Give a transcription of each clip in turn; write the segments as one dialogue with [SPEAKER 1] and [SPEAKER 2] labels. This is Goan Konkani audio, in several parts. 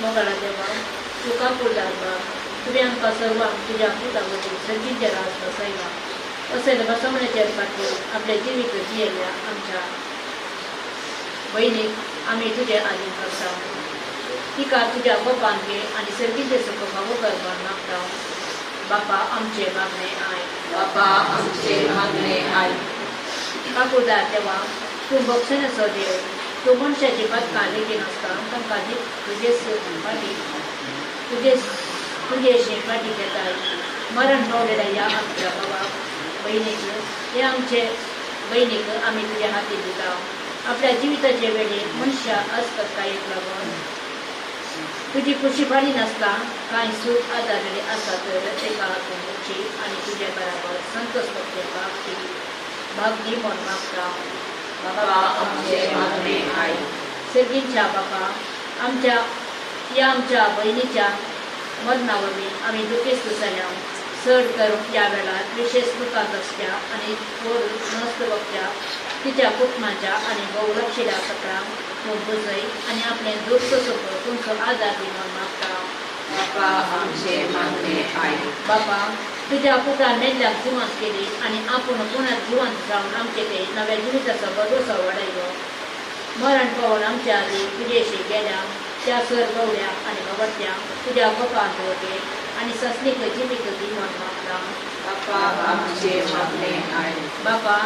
[SPEAKER 1] मोगाळा देवा, तूं काकुळदार बाप, तुवें आमकां सर्वांक तुज्या पुता वतीन सर्गीचें राज बसयलां. असले बसवण्याचेर पाठवून आपलें जिवीत जियेल्ल्या आमच्या भयणीक आमी तुजे आदीन करता. तिका तुज्या गोपान घे आनी सर्गीचें सुख फावो कर म्हण मागता. बापा आमचे मागणें आयक.
[SPEAKER 2] बापा आमचे मागणे आयक.
[SPEAKER 1] काकुळदार देवा, तूं बक्षण्याचो देव. तूं मनशाची पातकां लेखी नासता तांकां तुजेच फाटी तुजेशी फाटी घेताय. मरण पावलेल्या ह्या आमच्या भावाक भयणीक, हे आमचे भयणीक आमी तुज्या हाती दिता. आपल्या जिविताचे वेळी मनशा अस्पतकायेक लागून तुजी खुशी फाली नासता कांय सूख आदारलेली आसा तर तेका तूं मुची आनी तुजे बराबर संतोष भोगचे भाग दी, भाग दी म्हूण मागता.
[SPEAKER 2] बापा आमचे मागणे आयक.
[SPEAKER 1] सर्गींच्या बापा, आमच्या ह्या आमच्या भयणीच्या मरणा वरवीं आमी दुखेस्त जाल्या. चड करून ह्या वेळार विशेष दुखांत आसच्या आनी व्हड नश्ट भोगच्या तिच्या कुटुंबाच्या आनी भोव लक्षिल्या सकळांक तूं बुजय आनी आपलें दुख्ख सोसूंक तुमचो आदार दी म्हूण मागता.
[SPEAKER 2] बापा आमचे मागणे आयक.
[SPEAKER 1] बापा, तुज्या पुतान मेल्ल्याक जिवंत केली आनी आपूण पुण्यात जिवंत जावन आमचे ते नव्या जिविताचो भरवसो वाडयलो. मरण पावून आमच्या आदी तुजेशी गेल्या त्या सर गवड्या आनी भगवत्या तुज्या गोपांत घे आनी ससनीक जिवीत दी म्हूण मागता.
[SPEAKER 2] बापा आमचे मागणे आयक.
[SPEAKER 1] बापा,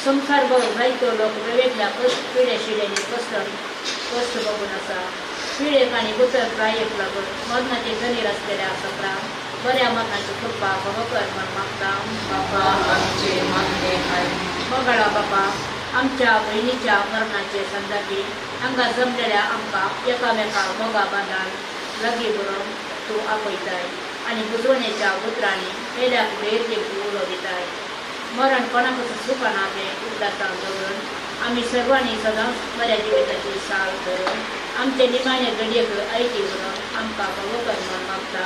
[SPEAKER 1] संवसारभर जायतो लोक वेगवेगळ्या पिढ्या शिड्यांनी कश्ट कश्ट बघून आसा. पिळेक आनी गुतर प्रायेक लागून मरणाचे जनीर आसलेल्या सकळांक बऱ्या मरणाची कृपा फावो कर म्हूण मागता.
[SPEAKER 2] बापा आमचे मागणे आयक.
[SPEAKER 1] मोगाळा बापा, आमच्या भयणीच्या मरणाचे संदर्भी हांगा जमलेल्या आमकां एकामेका मोगा बांदान लागीं बरोवन तूं आपयताय आनी बुजवणेच्या उतरांनी पेल्याक धैर्य दिवपी उलो दिताय. मरण कोणाकच सुखना तें उगडासान दवरून आमी सर्वांनी सदांच बऱ्या जिविताची साल धरून आमचे निमाणे घडयेक आयती उरोवन आमकां फावो कर म्हूण मागता.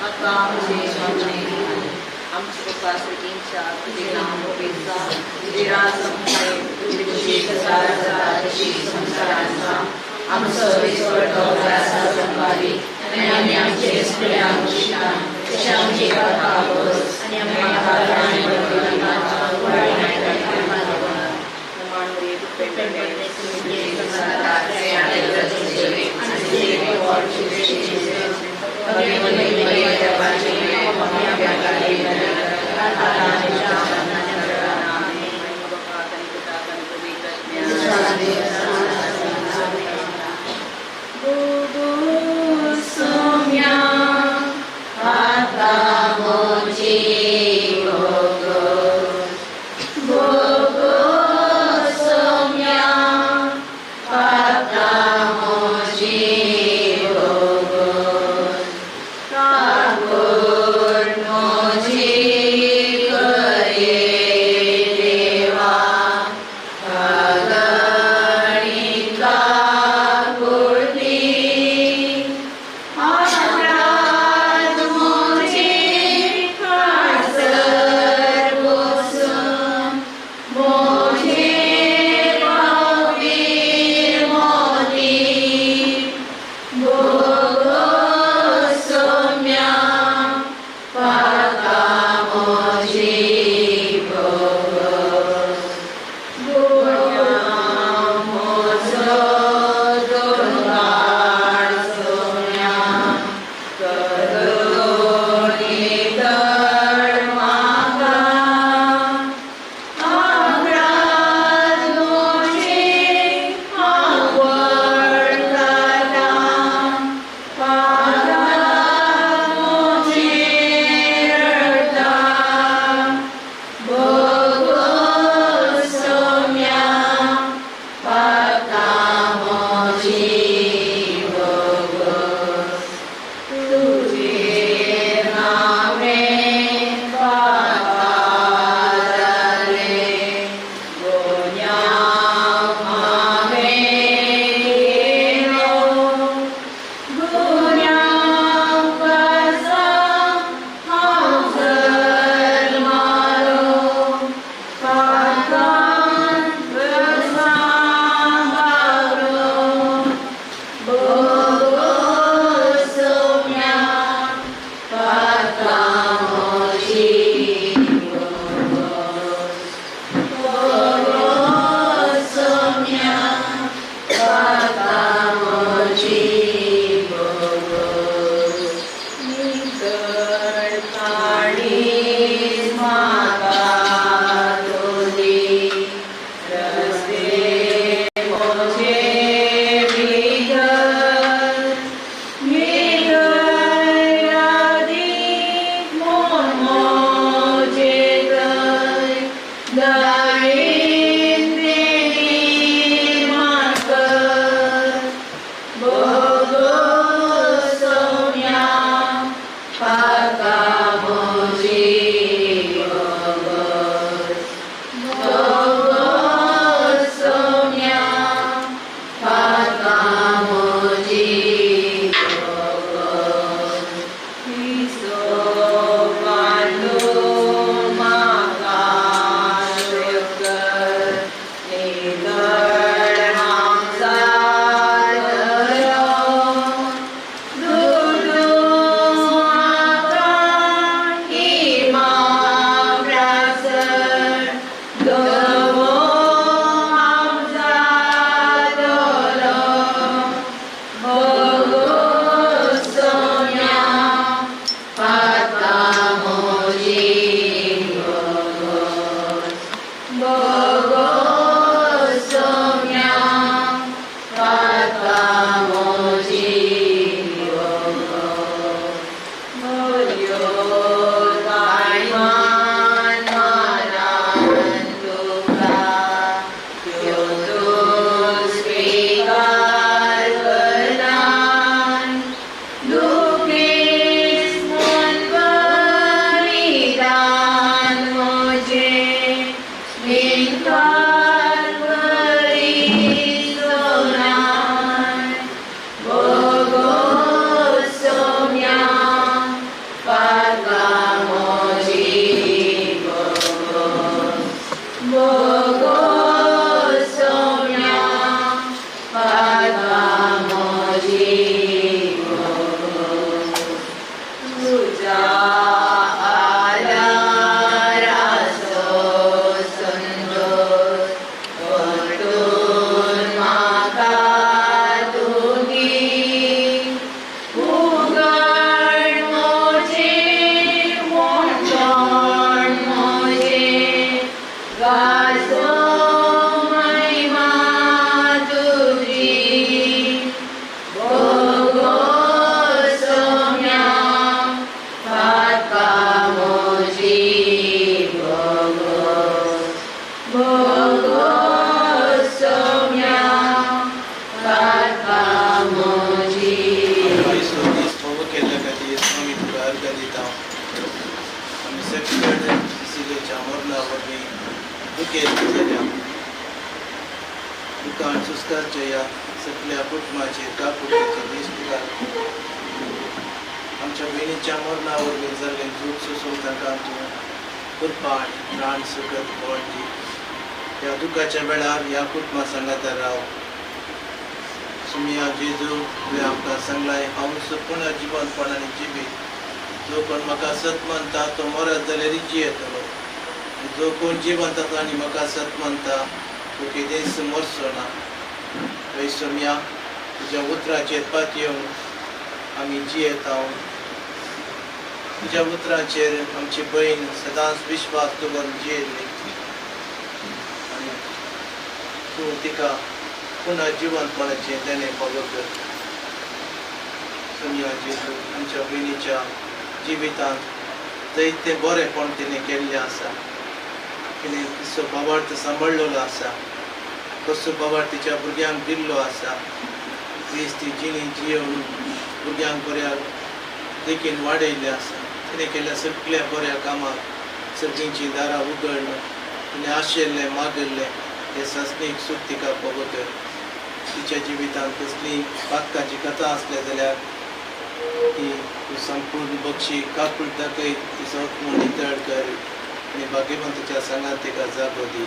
[SPEAKER 2] बापा आमचे मागणे आयक. आमचे बापा सर्गींच्या, तुझे नाव पवित्र जावं, तुझे राज आमकां, तुजी खुशी संवसारांत जाता तशी संवसारांत जावं. आमचो दिसवडो आसा संपादी आनी आमी आमचे सगळ्यांक शिका तशें आमची पापां बोस
[SPEAKER 1] आनी
[SPEAKER 2] आनी
[SPEAKER 1] आमकां
[SPEAKER 2] आमकां
[SPEAKER 3] भास्करच्या ह्या सगळ्या कुटुंबाचेर काकुळटेचे दीस तुका. आमच्या भयणीच्या मरणा वरवीं जाल्लें दूख सोसूंक तांकां तूं कृपा आनी प्राण सुखद बळ दी. ह्या दुखाच्या वेळार ह्या कुटुंबा सांगाता राव. सुमिया जेजू, तुवें आमकां सांगलाय, हांव पुनः जिवंतपण आनी जिवीत. जो कोण म्हाका सत मानता तो मरत जाल्यार जियेतलो. जो कोण जिवंत आसा आनी म्हाका सत मानता तो केदेंच मरचो ना. हय सोम्या, तुज्या उतराचेर पातयेवन आमी जियेता. तुज्या उतराचेर आमची भयण सदांच विश्वास दवरून जियेल्ली आनी तूं तिका पुनः जिवंतपणाचें देणें फावो कर. सोम्या जेजू, आमच्या भयणीच्या जिवितांत जायतें बरेंपण तिणें केल्लें आसा. तिणें कसो बाबार्थ सांबाळलेलो आसा, कसो बाबार्थ तिच्या भुरग्यांक दिल्लो आसा. क्रिस्ती जिणी जियोवन भुरग्यांक बऱ्या देखीन वाडयल्लें आसा. तिणें केल्ल्या सगळ्या बऱ्या कामाक सगळींचीं दारां उगडन तिणें आशिल्लें मागिल्लें तें सासणीक सूख तिका फावो कर. तिच्या जिवितांत कसलीय पातकाची कथा आसल्या जाल्यार ती तूं संपूर्ण बक्षी, काकूट दाखयत तिचो आत्मो नितळ कर आनी भाग्यवंताच्या सांगात तिका जागो दी.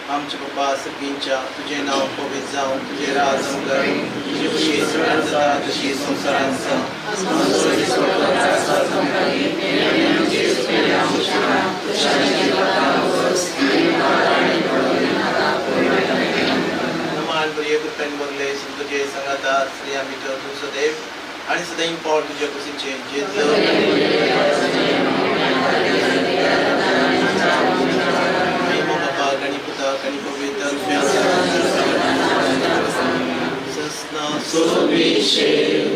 [SPEAKER 3] आमच्या बाबा सर्गींच्या, तुजें नांव पवित्र जावं, तुजें राज आमकां, तुजी खुशी स्वर्गांत जाता तशी संवसारांत जावं. आमचो दिसपट्टो आसा आमकां दी. नमन मरिये, कृपेन भरले, तुजे सांगाता, स्त्रियां भितर तूं सदैव आनी सदैव पावल तुज्या कुशीचें जेजू. महिमा बापाक आनी पुताक आनी पवित्र आत्म्याक. सस्ना Terceiro.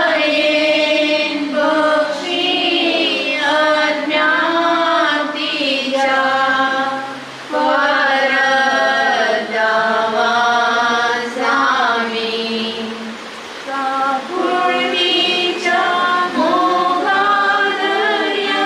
[SPEAKER 1] दयेन बक्षी अज्ञातीच्या परत वाजामी काकुळटीच्या मोगादर्या.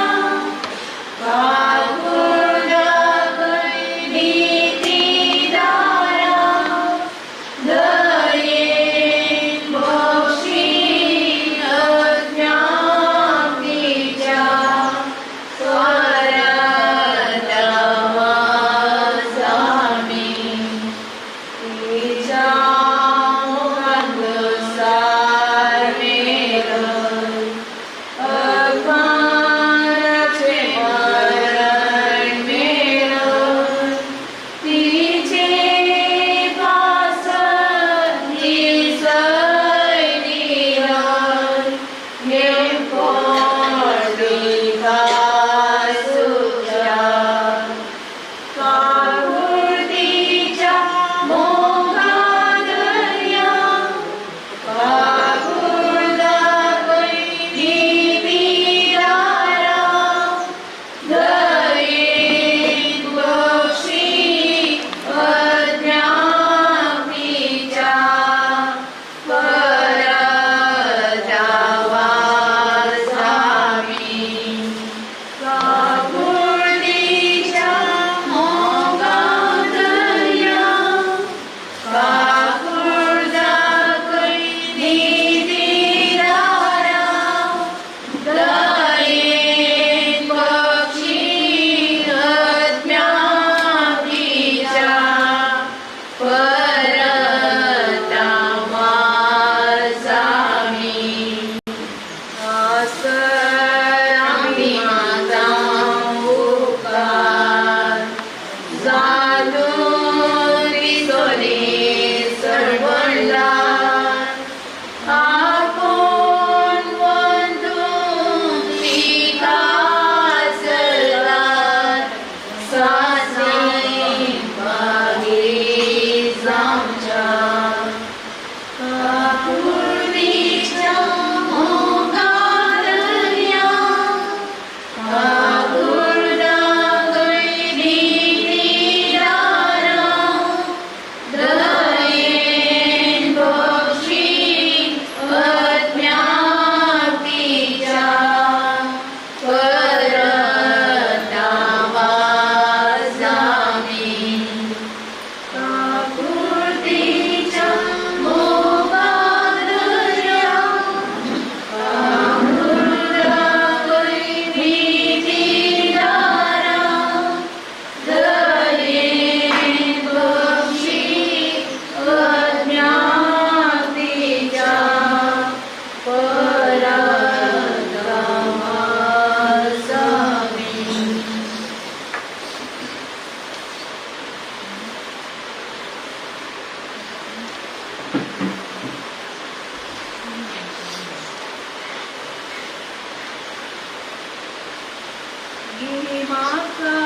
[SPEAKER 2] घे म्हाका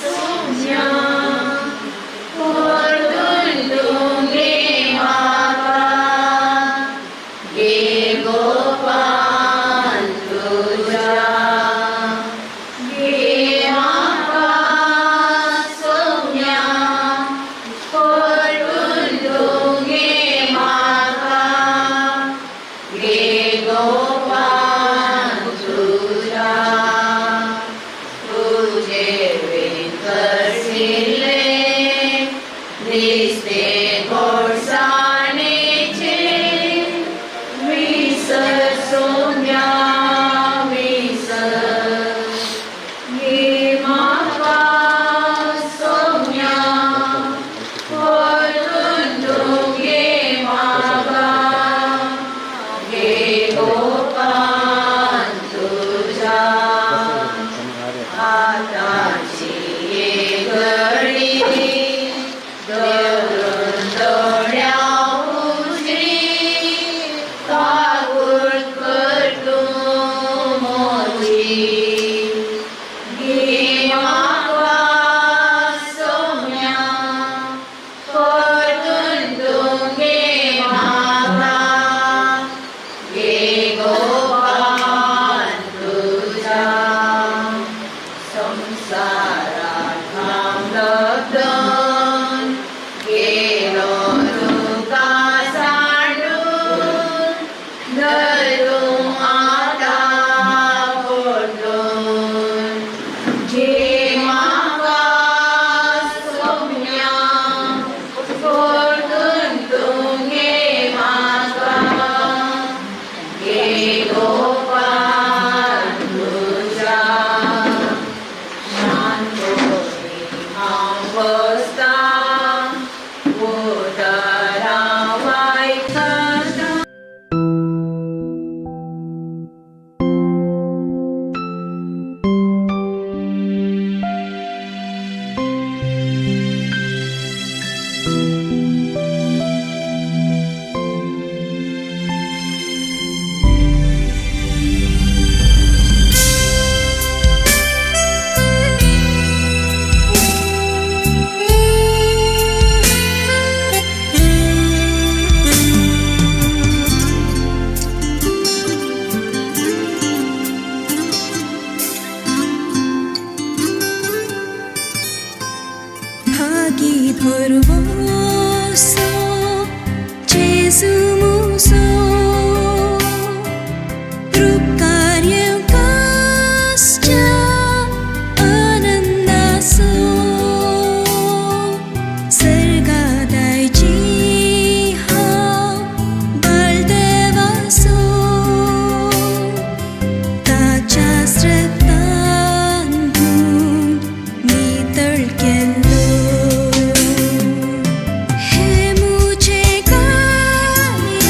[SPEAKER 2] सोम्या परतून तूं घे म्हाका घे गोपाल तुज्या घे म्हाका सोम्या परतून तूं घे म्हाका घे गोपाल तुज्या तुजे विकसिले दिसते गोडसाणेचे विसर सोम्या विसर घे म्हाका सोम्या परतून तूं घे म्हाका घे गोपाल तुज्या हाताची एक घडी दवरून दोळ्या उजरी काकूळ कर तूं म्हजी घे म्हाका सोम्या परतून तूं घे म्हाका घे गोपाल तुज्या संसारात हांव लग्न गेलो तुका सांडून धर तूं आतां परतून घे म्हाका सोम्या परतून तूं घे म्हाका घे गोपाल तुज्या शांतोनी हांव बसतां उतरां आयकतां.
[SPEAKER 4] भागी भरवसो जेजू मुसो कार्य आनंदासो सर्गादायची हांव बाळदेवासो ताच्या रक्तान धुवन नितळ केल्लो. हे मुझे कार्य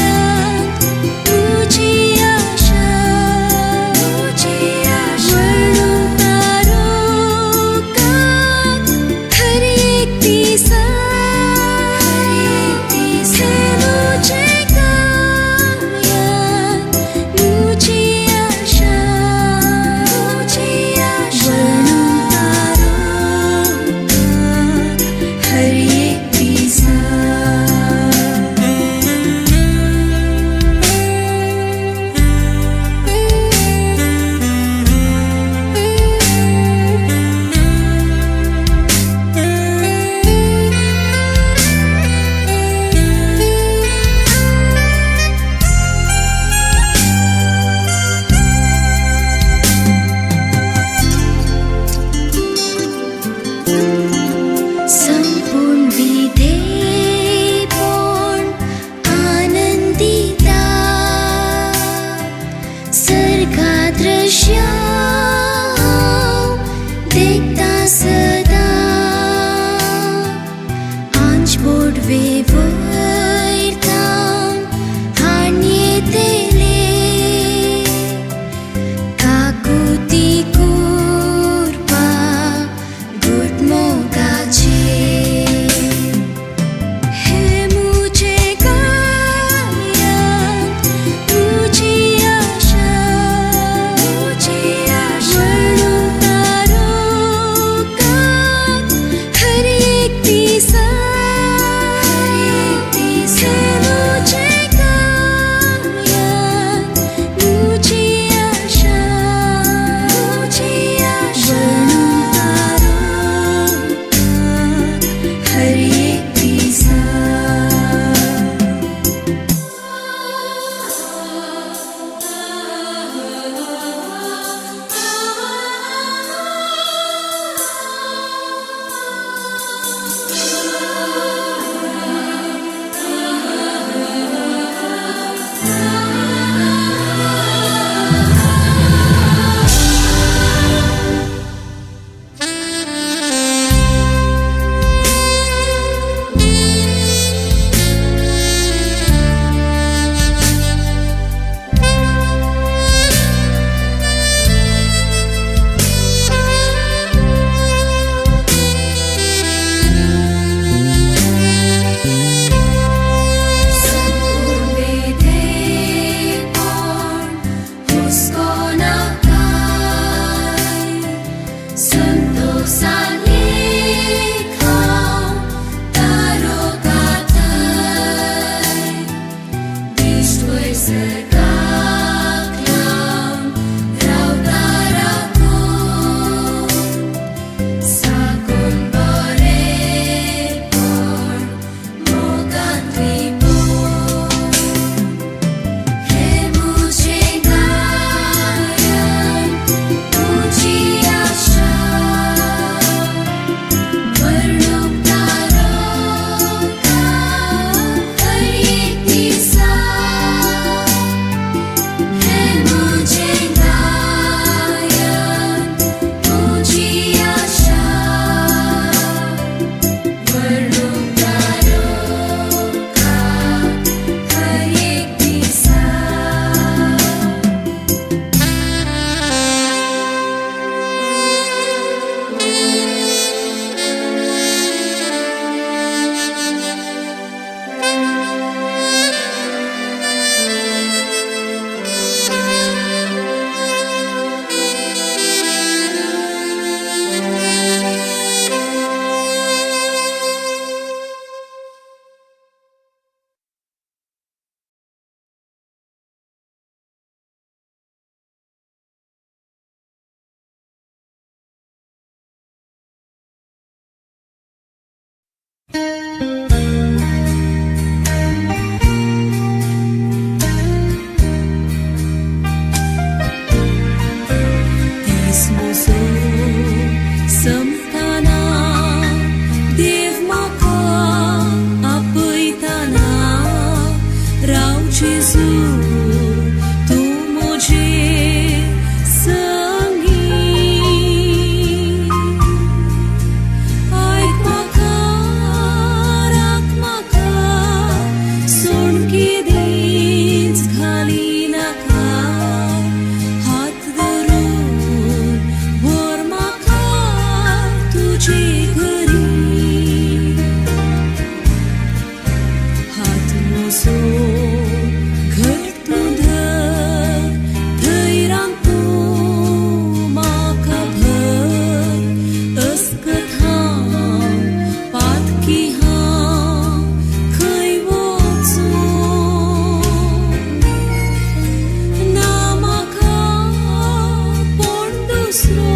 [SPEAKER 4] दुसरो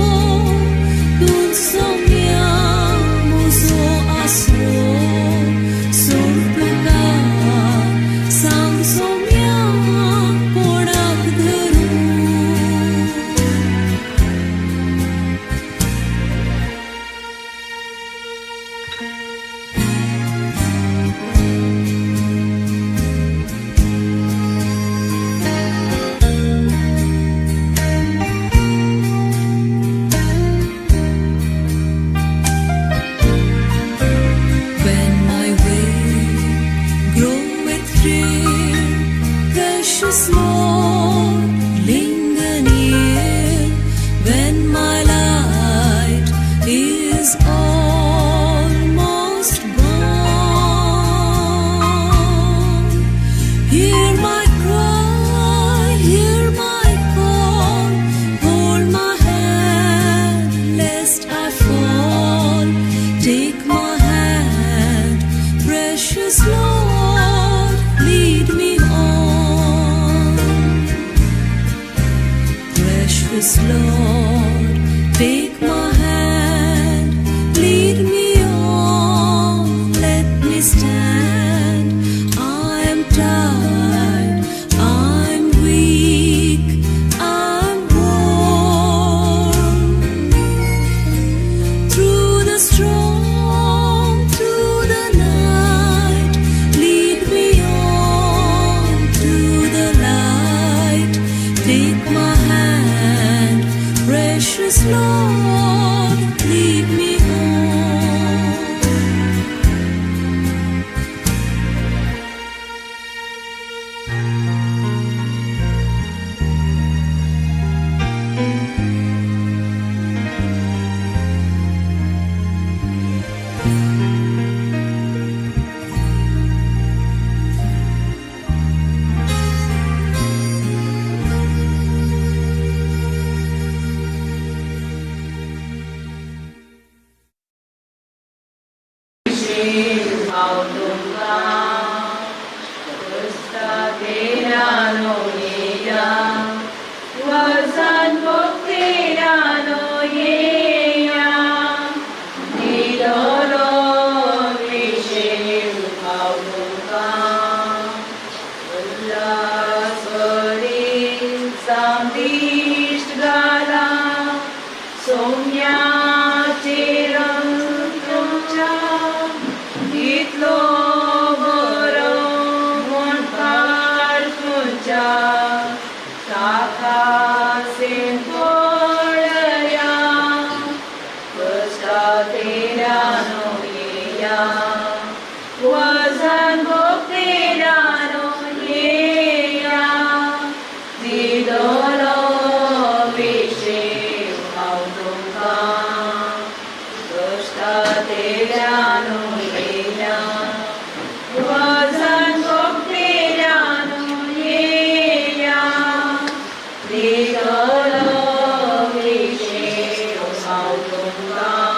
[SPEAKER 4] तूं सोम्या म्हजो आसरो सोड तुका सांग सोम्या कोणाक धरूं. When my way groweth drear, precious Lord, linger near. When my light is almost gone, hear my cry, hear my call, hold my hand lest I fall. Take my hand, precious Lord, lead me on. Precious Lord, take my hand, lead me on, let me stand. I am tired, I'm weak, I'm worn. Through the storm, through the night, lead me on to the light. Take my hand, precious Lord, lead me on.
[SPEAKER 2] हांव तुमकां क्रिस्तातेरानो येया वचन भक्तेरानो येया दिलोलो विशेव हांव तुमकां उल्हास करीत जावं घाला सोम्याचेर तुमच्या इतलो बरो म्हूण तुमच्या साकासेन पळया कश्टातेरानो येया वजन भोगतेरानो येया दिलोलो विशेव हांव तुमकां कश्टातेरानो येया वजन भोगतेरानो येया दिलोलो विशेव हांव तुमकां.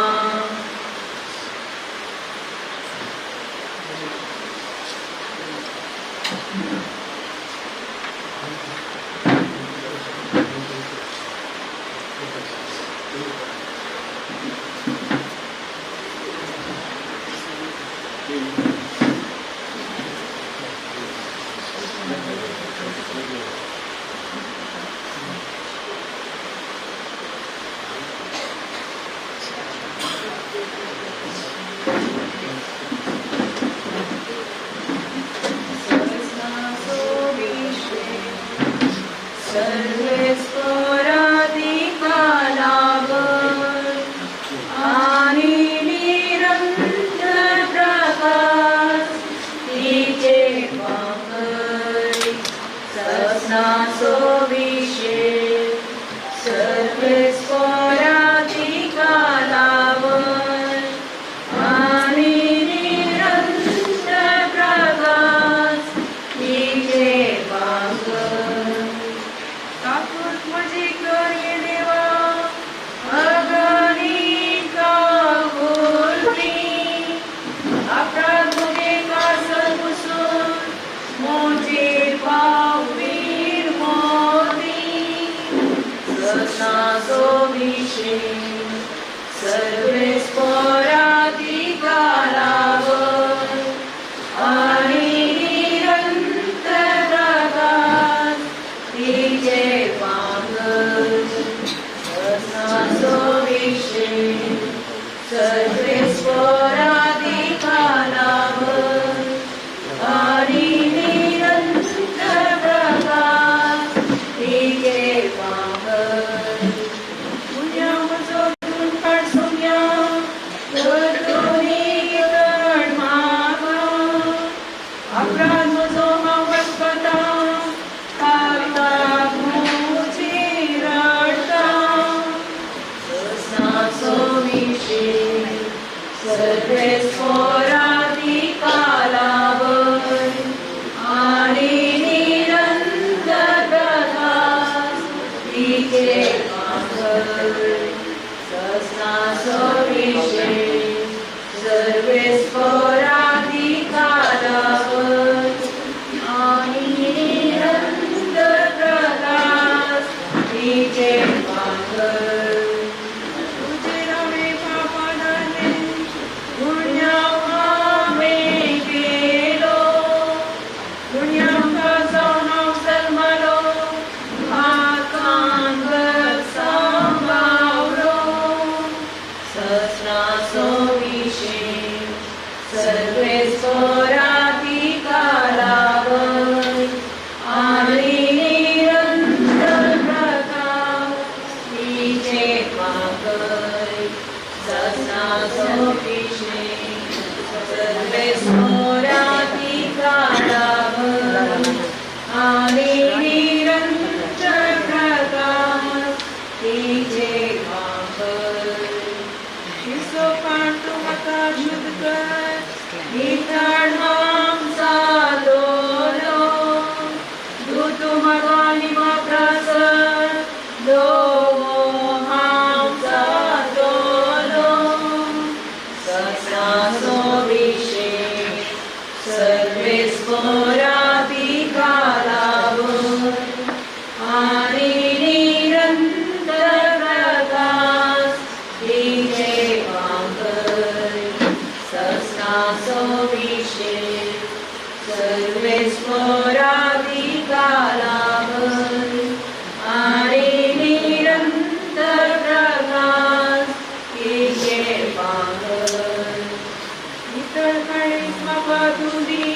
[SPEAKER 2] सर्वेस्वरादिकालावर आणि निरंतर प्रकाश तिचे पांघर. गुन्यांव म्हजो धुवन काड सोम्या, तर तूं नितळ म्हाका. अपराध म्हजो हांव वचपता, ताका म्हजी रडटा. ससासो विशे सर्वेस्वरादिकालावर आणि निरंतर प्रकाश तिचे पांघर. ससासो विशे सर्वेस्वरादिकालावर आणि निरंतर प्रकाश तिचे पांघर. तुझे नवे पापाने गुन्यांव हांवें केलो, गुन्यांवकार जावन हांव जल्मलो, पापांत सांबावलो. सस्नासो विशे सर्वेस्वरादिकालावर आणि निरंतर प्रकाश तिचे पांघर. सस्नासो विशे सर्वेस्वरादिकालावर आणि निरंतर प्रकाश तिचे पांघर. हिसोपान तूं म्हाका शुद्ध कर, नितळ जालोलो. दूत म्हाका आनी म्हाप्रासर, दोवो हांव जातलो. ससासो विशे सर्वेस्वरादिकालावर आणि निरंतर प्रकाश तिचे पांघर. ससासो विशे सर्वेस्वरादिकालावर आणि निरंतर प्रकाश तिचे पांघर. नितळ काळीज म्हाका तूं दी,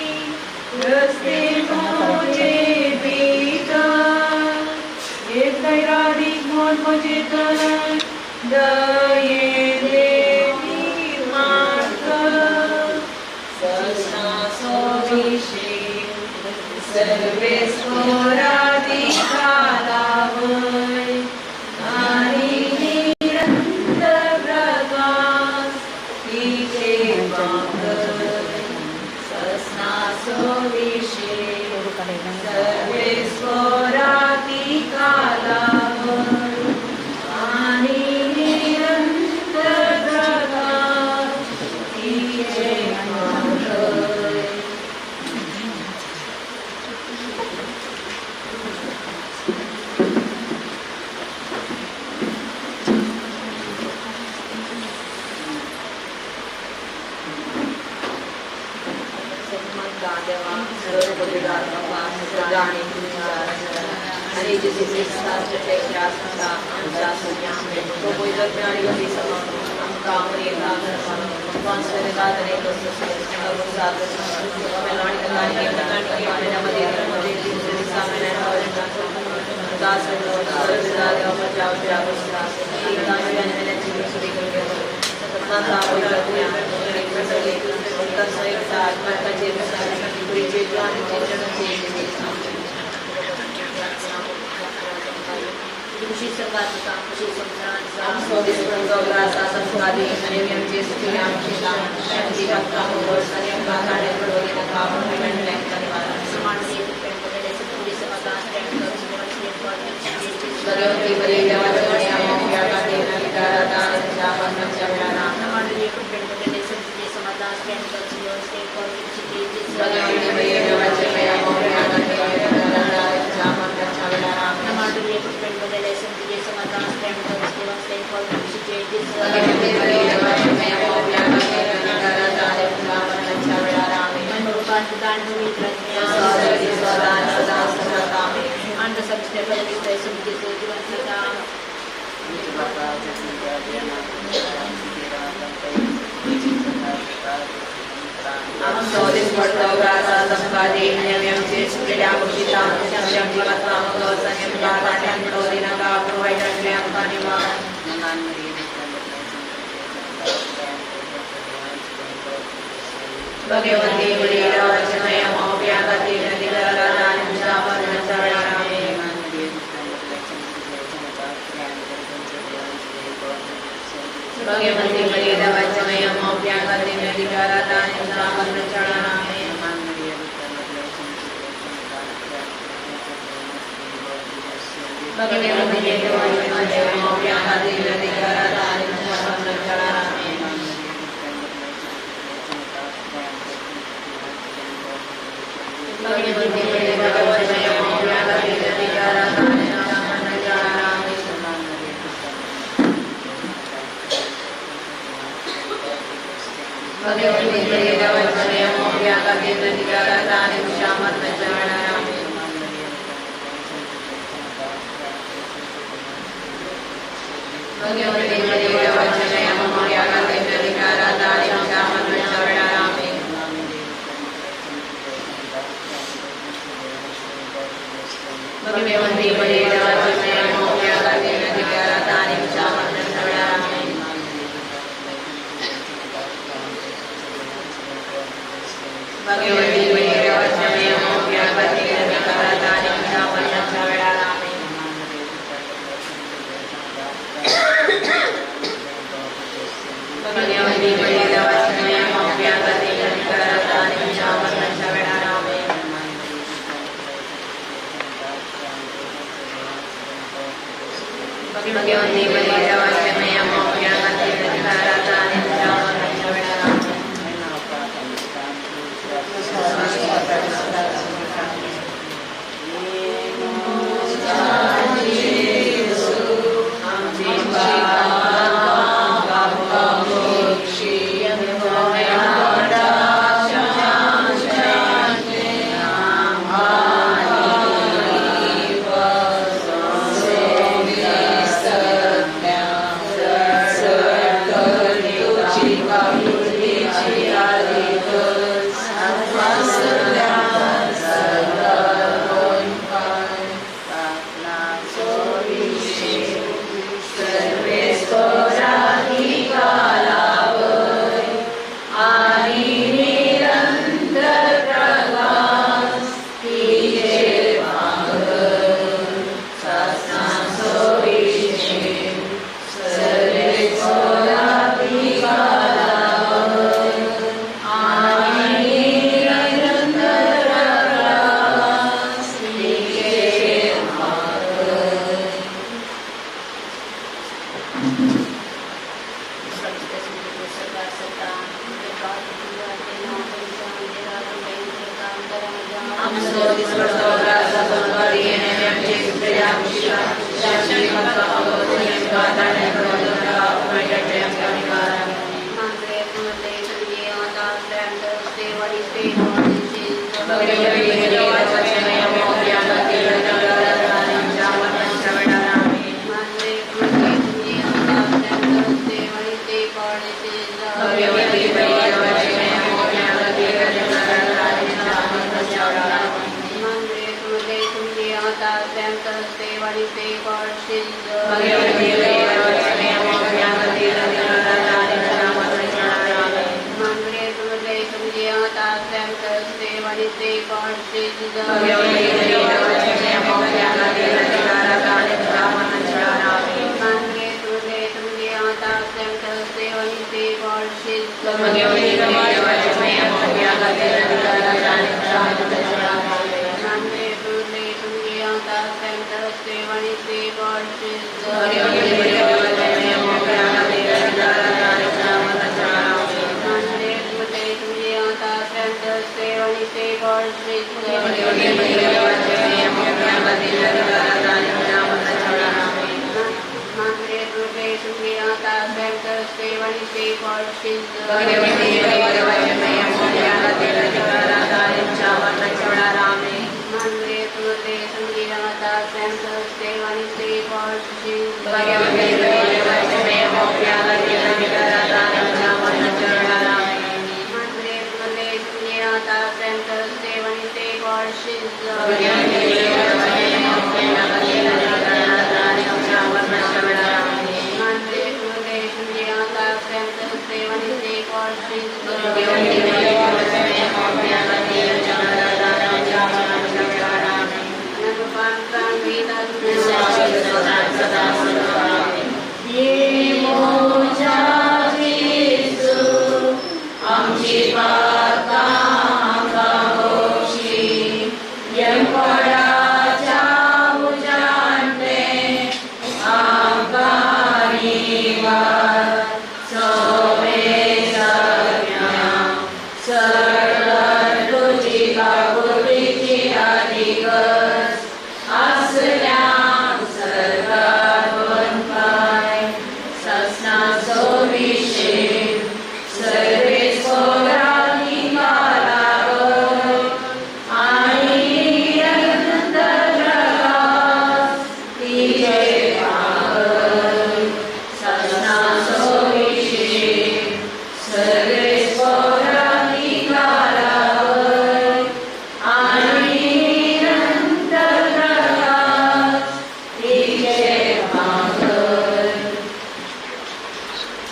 [SPEAKER 2] रस्ते म्हजे भितर. एक दैरादीक म्हण म्हजे तर, दयेन निर्माण कर. सस्नासो विशे सर्वेस्वरादिकालावर आणि निरंतर प्रकाश तिचे पांघर. सस्नासो विशे सर्वेस्वरादिकालावर आणि निरंतर प्रकाश तिचे पांघर.
[SPEAKER 5] देवा सर्व आणि जेजू ख्रिस्ताच्या ख्यासचा आमच्या तो पयलो आणि गती आमकां
[SPEAKER 1] खुशी संघाचा खुशी संसाराचा समान
[SPEAKER 5] आमचो दिसपडतो उगडास आमकां दी आनी आमी आमचे चुकलेल्या बक्षिता तशें आमी आमची पात्रां आमकां आनी आमकां ताट्यान पडोवं दिनाका पूण वायटांतलें आमकां निवार. भगवती मरिया मोप्या खातीर अधिकारात आनी आमच्या मरणाच्या वेळार आमेन. भगवती मरिया मोप्या खातीर अधिकारात आनी आमच्या मरणाच्या वेळार आमेन. भगवती मरिया मोप्या खातीर अधिकारात आनी आमच्या मरणाच्या वेळार आमेन. भगवती मरिया मोप्या खातीर अधिकारात आनी आमच्या मरणाच्या वेळार आमेन. भगवती मरिया मोप्या खातीर अधिकारात आनी आमच्या मरणाच्या वेळार आमेन. भगवती मरिया मोप्या खातीर अधिकारात आनी आमच्या मरणाच्या वेळार आमेन. भगवती मरिया मोप्या खातीर अधिकारात आनी आमच्या मरणाच्या वेळार आमेन. भगवती मरिया मोप्या खातीर अधिकारात आनी आमच्या मरणाच्या वेळार आमेन. भगवती मरिया मोप्या खातीर अधिकारात आनी आमच्या मरणाच्या वेळार आमेन. भगवती मरिया मोप्या खातीर अधिकारात आनी आमच्या मरणाच्या वेळार आमेन. आमचो दिसपडतो उगडास आमकां दी आनी आमी आमचे चुकलेल्या बक्षिता तशें आमी आमकां आनी आमकां ताट्यान पडोवं दिनाका पूण वायटांतलें आमकां निवार. भगवती मरिया मोप्या खातीर अधिकारात आनी आमच्या मरणाच्या वेळार आमेन. भगवती मरिया मोप्या खातीर अधिकारात आनी आमच्या मरणाच्या वेळार आमेन. भगवती मरिया मोप्या खातीर अधिकारात आनी आमच्या मरणाच्या वेळार आमेन. भगवती मरिया मोप्या खातीर अधिकारात आनी आमच्या मरणाच्या वेळार आमेन. भगवती मरिया मोप्या खातीर अधिकारात आनी आमच्या मरणाच्या वेळार आमेन. भगवती मरिया मोप्या खातीर अधिकारात आनी आमच्या मरणाच्या वेळार आमेन. भगवती मरिया मोप्या खातीर अधिकारात आनी आमच्या मरणाच्या वेळार आमेन. भगवती मरिया मोप्या खातीर अधिकारात आनी आमच्या मरणाच्या वेळार आमेन. भगवती मरिया मोप्या खातीर अधिकारात आनी आमच्या मरणाच्या वेळार आमेन.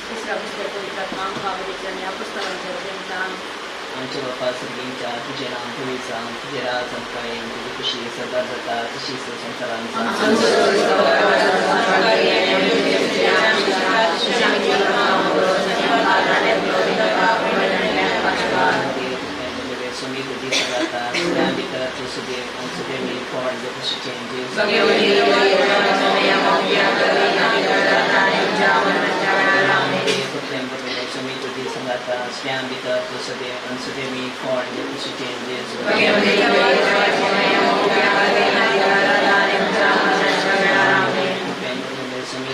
[SPEAKER 1] तिसरा पुस्तक पवित्र आमकां बरयतल्या ह्या पुस्तकांच्या ग्रंथान
[SPEAKER 6] आमच्या बापा सर्गींच्या तुजें नांव पवित्र जावं, तुजें राज आमकां येवं, तुजी खुशी सर्गार जाता तशीच संवसारांत जावं. स्वामी तुजी सांगाता, सगळ्यां भितर तूं सुदेव आनी सुदेवी कोण जे खुशीचें जेजू. स्वामी तुजी सांगाता, सगळ्यां भितर तूं सुदेव आनी सुदेवी कोण जे खुशीचें जेजू. स्वामी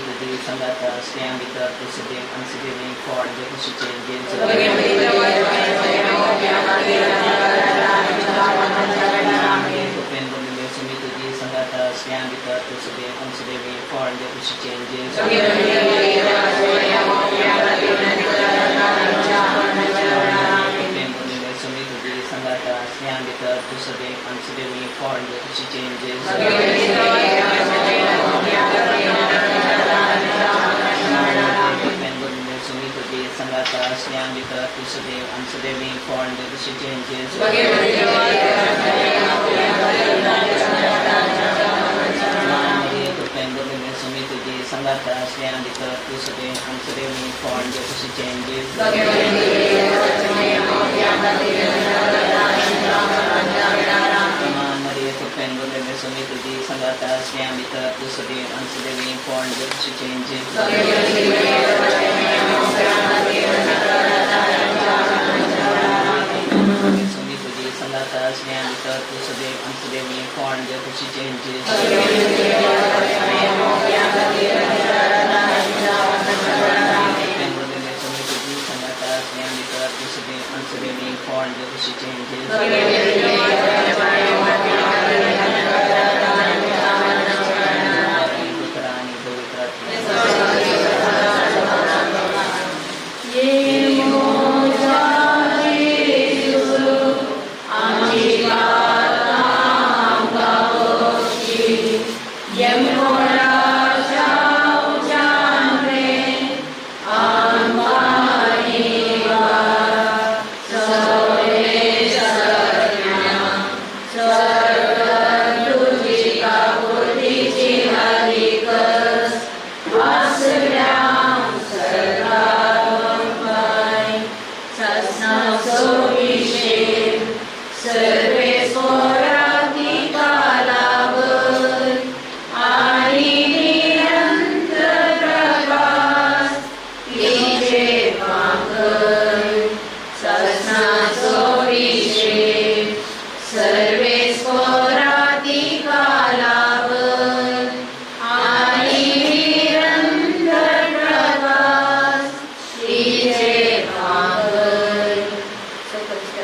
[SPEAKER 6] तुजी सांगाता, सगळ्यां भितर तूं सुदेव आनी सुदेवी कोण जे खुशीचें जेजू. स्वामी तुजी सांगाता, सगळ्यां भितर तूं सुदेव आनी सुदेवी कोण जे खुशीचें जेजू. स्वामी तुजी सांगाता, सगळ्यां भितर तूं सुदेव आनी सुदेवी कोण जे खुशीचें जेजू. स्वामी तुजी सांगाता, सगळ्यां भितर तूं सुदेव आनी सुदेवी कोण जे खुशीचें जेजू. स्वामी तुजी सांगाता, सगळ्यां भितर तूं सुदेव आनी सुदेवी कोण जे खुशीचें जेजू. स्वामी तुजी सांगाता, सगळ्यां भितर तूं सुदेव आनी सुदेवी कोण जे खुशीचें जेजू. स्वामी तुजी सांगाता, सगळ्यां भितर तूं सुदेव आनी सुदेवी कोण जे खुशीचें जेजू. स्वामी तुजी सांगाता, सगळ्यां भितर तूं सुदेव आनी सुदेवी कोण जे खुशीचें जेजू. पुत्र आनी पवित्र आत्म्याच्या.
[SPEAKER 1] चौथा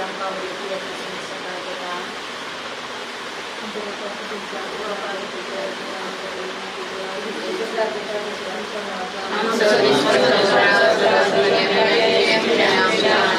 [SPEAKER 1] आमकां बरयतल्या सकाळ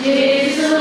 [SPEAKER 5] Jesus.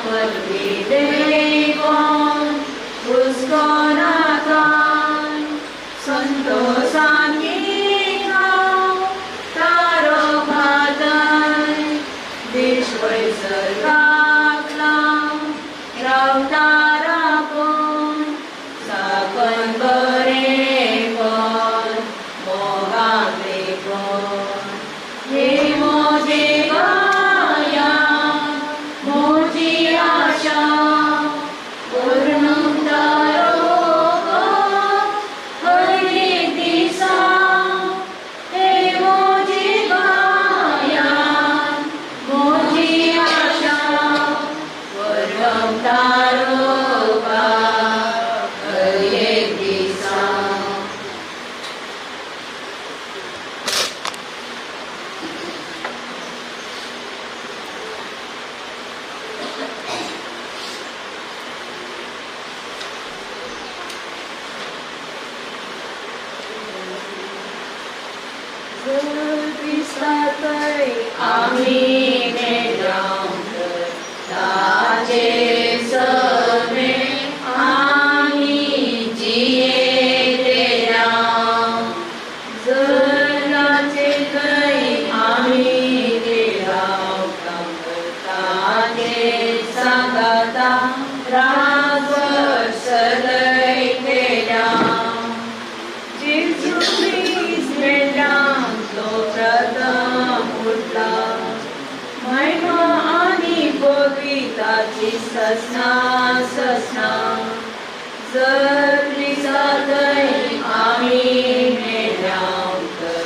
[SPEAKER 5] पदवी देखून हुस्को नाका संतोषान हांव तारो खाताय विश्वय सर्गाक लावन रावता राखून साकन बरेपण मोगाक लेखून हे म्हजे गाया म्हजी आशा पूर्ण तारो हर एक दिसा हे म्हजी गाया म्हजी आशा पूर्ण तारो हर एक दिसा. आमी मेळ्ळां ताचे सवे आमी जियेतेल्या जर ताचे थंय आमी रावता ताचे सांगाता राजवट चलयतेल्या. जेजू ख्रिस्त मेल्ल्यांतलो प्रथम उठला महिमा आनी पवित्राची ससना ससना. जर क्रिस्ताथंय आमी मेळ्ळ्या तर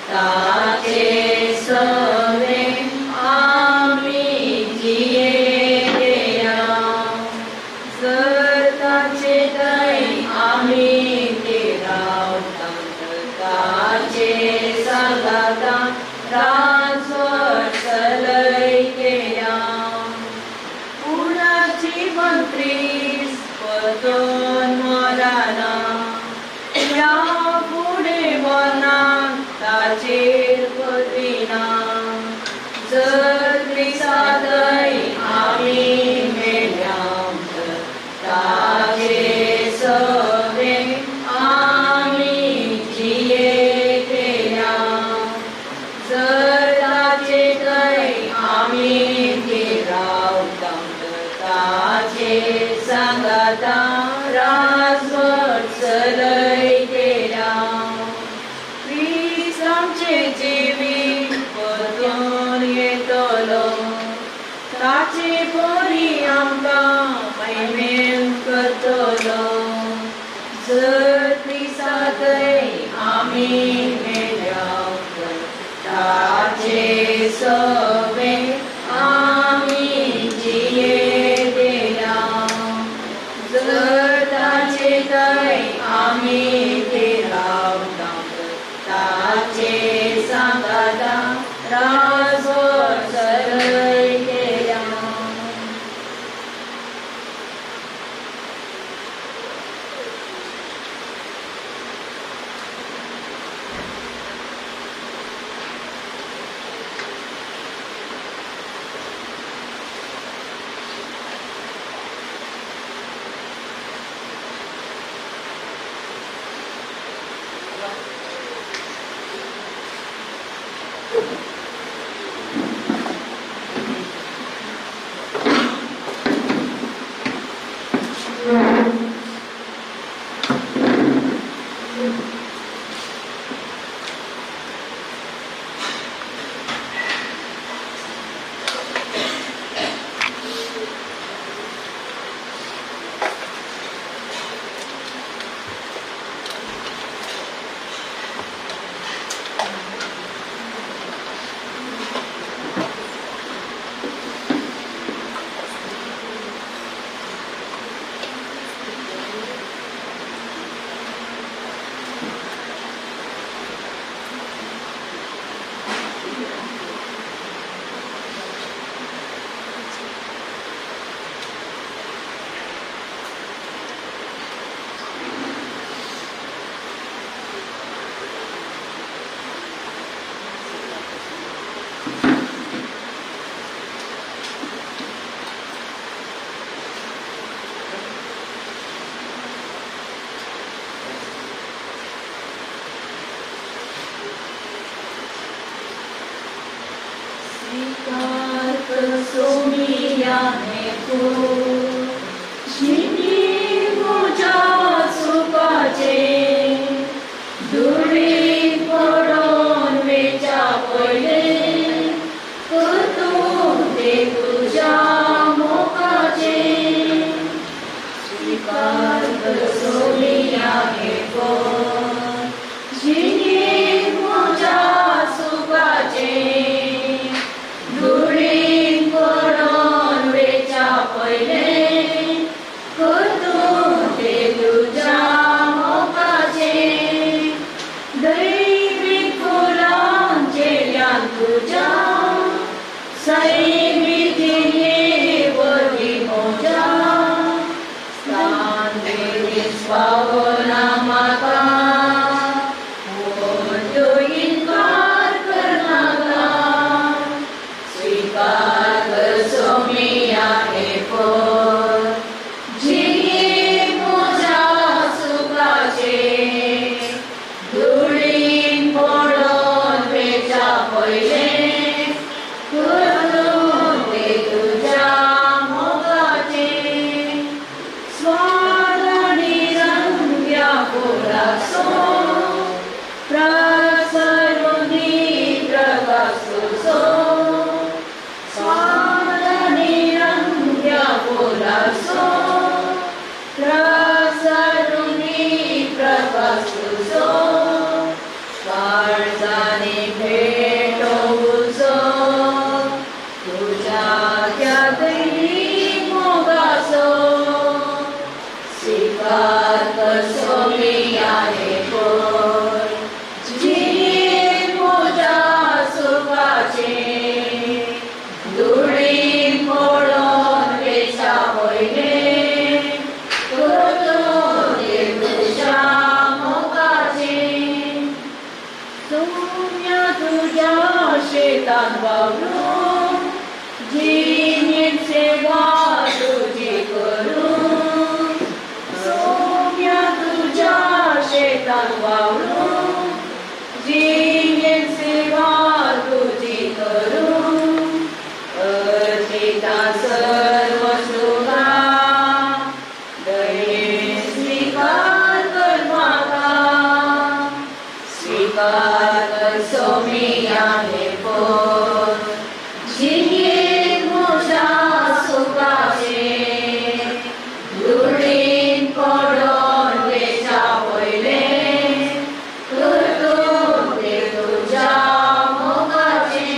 [SPEAKER 5] ताचे सवे आमी जियेतेया. जर ताचे थंय आमी ते रावता तर ताचे सांगाता राजवट चलयतेया. पुणाची मंत्रीस परतून मराना ह्या फुडें मरणाक ताचेर पदविना. जर क्रिस्ताथंय आमी मेळ्ळ्या तर ताचे सवे आमी जियेतेया. जर ताचे थंय आमी ते रावता तर ताचे सांगाता राजवट चलयतेल्या. क्रिस्त आमचें जिवीत परतून येतलो ताचे परी आमकां महिमेन करतलो. जर क्रिस्ताथंय आमी मेळ्ळ्या तर ताचे सवे आमी जियेतेल्या. जर ताचे थंय आमी ते रावता तर ताचे सांगाता राजवट चलयतेल्या. कर सोमिया हें फूल जिणी म्हज्या सुखाचें धुळीन पडोन वेच्या पयलें करतूं तें तुज्या मोगाचें स्वीकार कर सोमिया हें फूल जिणी म्हज्या सुखाचें धुळीन पडोन वेच्या पयलें करतूं तें तुज्या मोगाचें दैवी फुलांचेल्यान तुज्या सैमी जिणे वरवीं म्हज्या स्थान पावना म्हाका पूण तूं इन्कार करनाका स्वीकार कर सोमिया हें फळ जिणे म्हज्या सुखाचें धुळीन पडोन वेच्या पयलें करून तें तुज्या मोगाचें स्वाद आनी रंग्या फुलासो प्रसरुनी प्रकाश तुजो स्वाद आनी रंग्या फुलासो प्रसरुनी प्रकाश तुजो काळजाने भेटो उजो तुज्या त्या दैवी मोगाचो स्वीकार कर सोमिया हें फळ जिणे म्हज्या सुखाचें धुळीन पडोन वेच्या पयलें करतूं तें तुज्या मोगाचें सोम्या तुज्या शेतान वावरून जिणेंत सेवा तुजी करून सोम्या तुज्या शेतान वावरून जिणेंत सेवा तुजी करून अर्पिता सर्व तुका दयेन स्वीकार कर म्हाका स्वीकार कर सोमिया हें फळ जिणेंत म्हज्या सुखाचें धुळीन पडोन वेच्या पयलें करतूं तें तुज्या मोगाचें.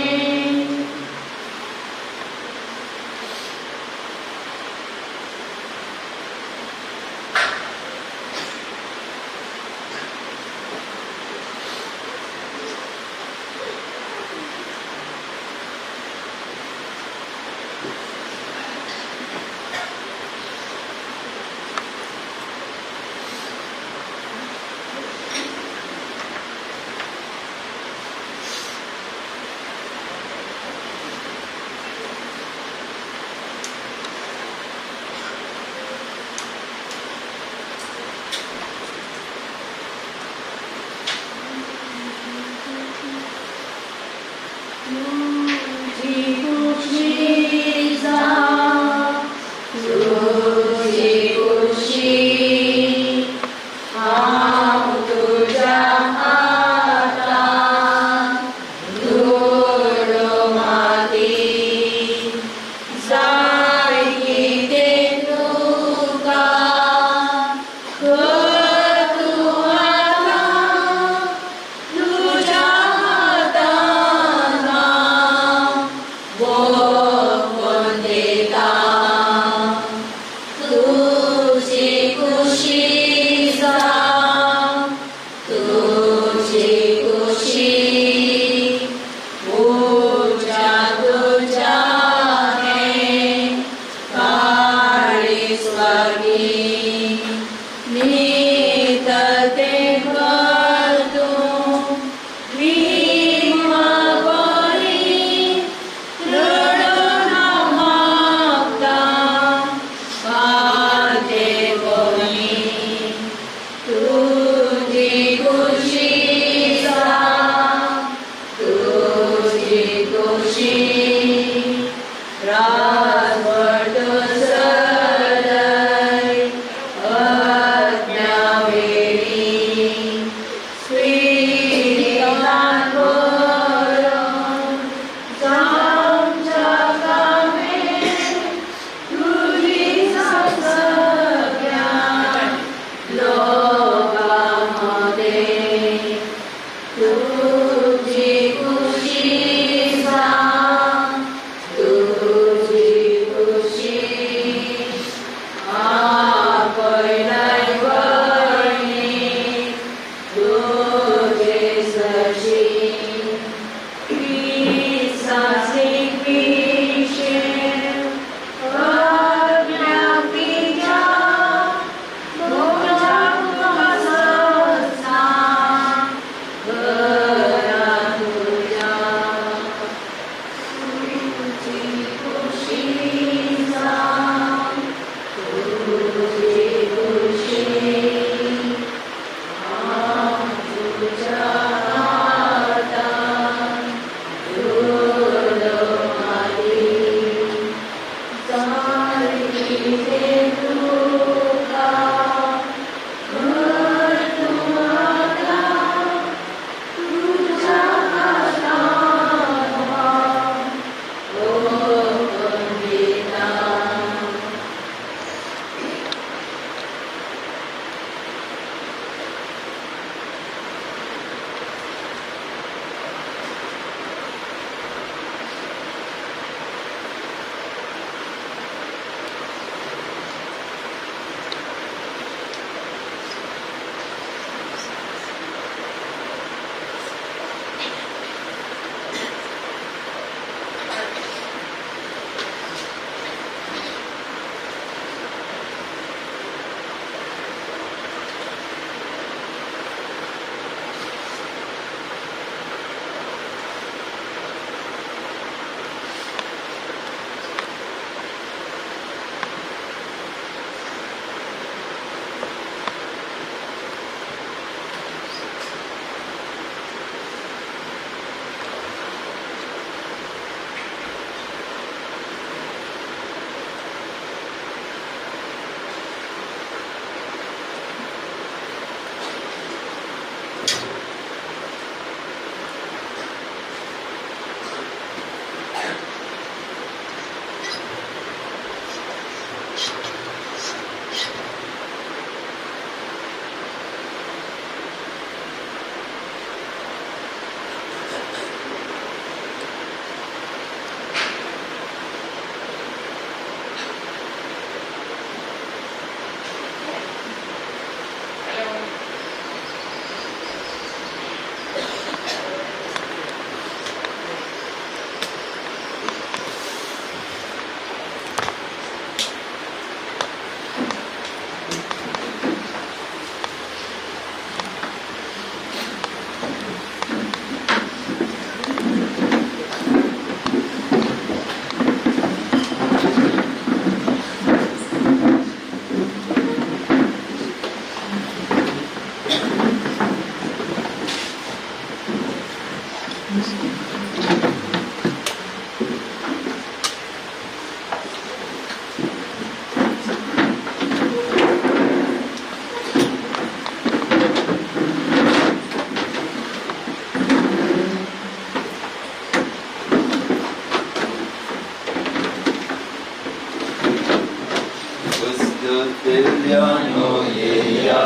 [SPEAKER 7] भोगतेल्यानो येया,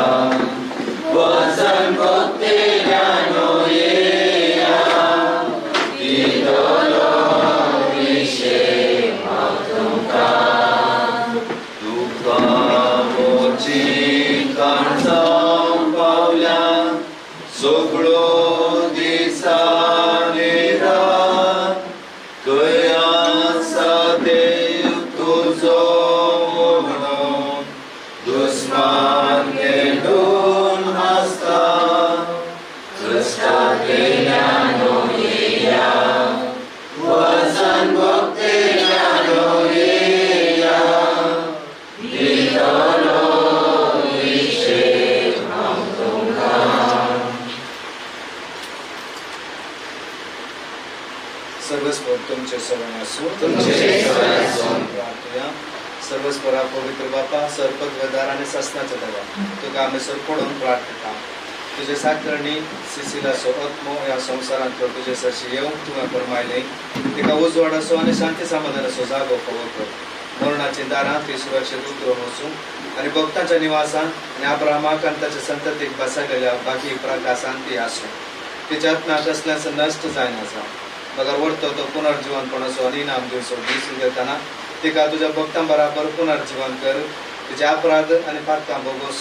[SPEAKER 7] वचन भोगतेल्यानो येया, दितलो विशेक हांव तुमकां. तुका मोची काणजावंक पावल्या सगळो दिसांनी रात, खंय आसा देव तुजो म्हणून दुस्मान खेळून हांसता. कश्टांतल्यानो येया, वचन भोगतेल्यानो येया, दितलो विशेक हांव तुमकां.
[SPEAKER 8] सर्वस्वर तुमचे सगळे आसूं.
[SPEAKER 7] तुमचे सगळे आसूं.
[SPEAKER 8] प्रार्थुया. सर्वस्वरा पवित्र बापा, सर्पद्वदार आनी सासनाच्या देवा, तुका आमी सरपडून प्रार्थता. तुजे साकरणी सिसिलाचो आत्मो ह्या संवसारांतलो तुजे सरशी येवंक तुका फरमायलें. तिका उजवाडाचो आनी शांती समाधानाचो जागो खबर कर. मरणाची दारां ती सुरक्षीत उतरून वचूं आनी भक्तांच्या निवासान आनी अब्राहमाक आनी ताच्या संततीक बसयलेल्या बाकी प्रकाशान ती आसूं. तिच्या आत्म्याक कसल्याच नश्ट जायना जावं, बगर वर्तो तो पुनर्जिवनपणाचो आनी इनाम दिवचो दीस देताना तिका तुज्या भक्तां बराबर पुनर्जिवन कर. तिचे अपराध आनी पातकां भोगोस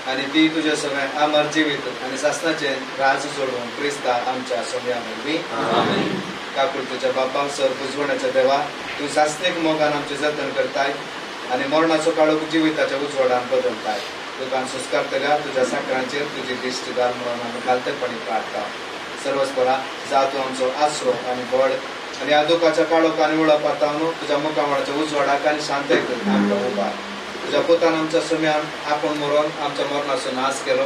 [SPEAKER 8] आनी ती तुजे सगळें अमर जिवीत आनी सासनाचें राज जोडून क्रिस्ता आमच्या सोम्या वरवीं.
[SPEAKER 7] आमेन.
[SPEAKER 8] काकुळतेच्या बापा, सर बुजवण्याच्या देवा, तूं सासनीक मोगान आमचें जतन करताय आनी मरणाचो काळोख जिविताच्या उजवाडान बदलताय. तुका संस्कारतल्या तुज्या साकरांचेर तुजी दिश्ट घाल म्हणून आमी खालतेपणी प्रार्थता. सर्वस्परा जा तूं आमचो आसरो आनी बळ आनी ह्या दुखाच्या काळोख आनी उळपातावन तुज्या मुखामळाच्या उजवाडाक आनी शांतेक आमकां उबार. तुज्या पुतान आमच्या सुम्यान आपूण मरोन आमच्या मरणाचो नाश केलो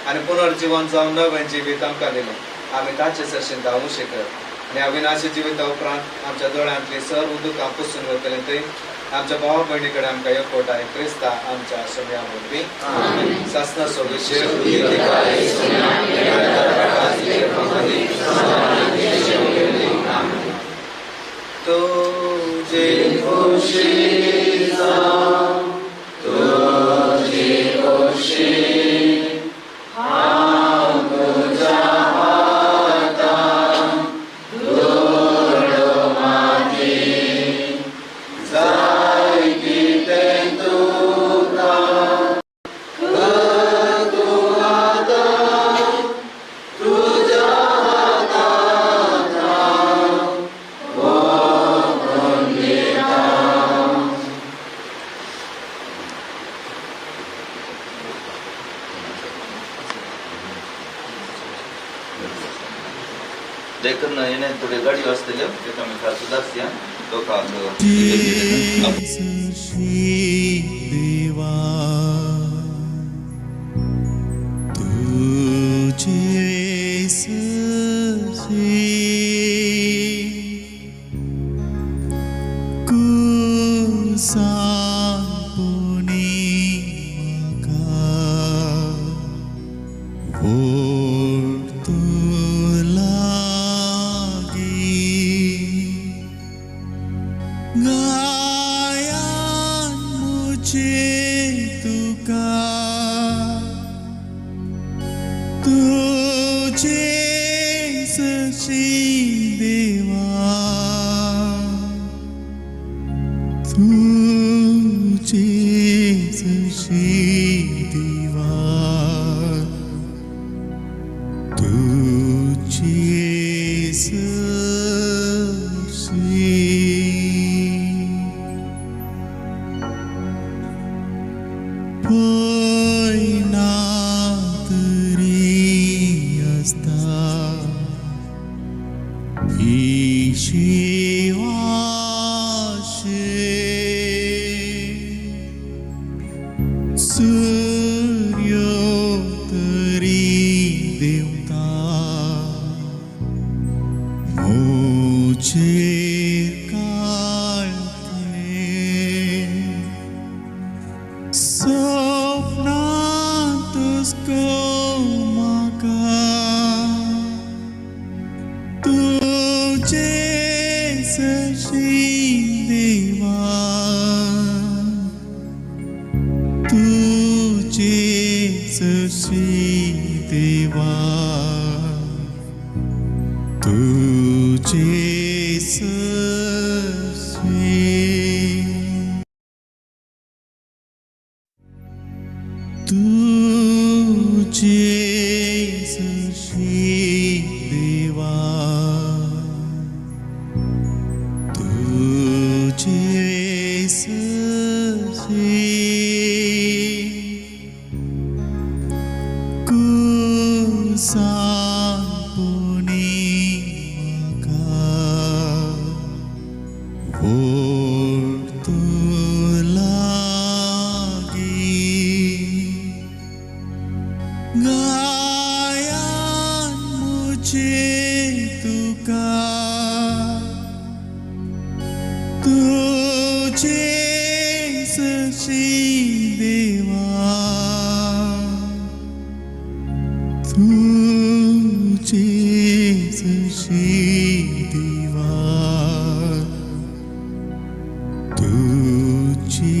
[SPEAKER 8] आनी पुनर्जिवन जावन नवें जिवीत आमकां दिलें. आमी ताचे सरशीं धांवू शकत आनी अविनाशी जिविता उपरांत आमच्या दोळ्यांतली सर्व दुखां पुसून वतलें थंय आमच्या भावा भयणी कडेन आमकां एकवटाय क्रिस्ता आमच्या सोम्या वरवीं. सासनाचो विशय. तुझे
[SPEAKER 7] खुशी जावं, तुजी खुशी, हांव तुज्या हातान धुलो माती, जाय कितें तुका कर तूं आतां, तुज्या हातांत हांव ओंपून दितां.
[SPEAKER 9] देखून हेणे थोड्यो गाडयो आसतल्यो त्यो आमी खास सुदारया लोकांक.
[SPEAKER 10] देवा, तुझे सरशी कुसांपुनी म्हाका ओडतो लागी, गायान मुझे तुका, तुझे सशी देवा, तुझे सशी देवा, तुझे सशी. पळय ना तरी आसता ही शिवाशे, सूर्य तरी देवता मोचेर काळखे, सपनांतच म्हाका तुझे सशी देवा, तुझे तुझे सरशी देवा, तुझे सरशी कुसान पुणी म्हाका ओडतो लागी, गायान मुझे तुका तुझे सरशी देवा, तुझे सरशी देवा, तुझे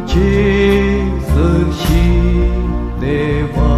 [SPEAKER 7] तुझे सरशी देवा।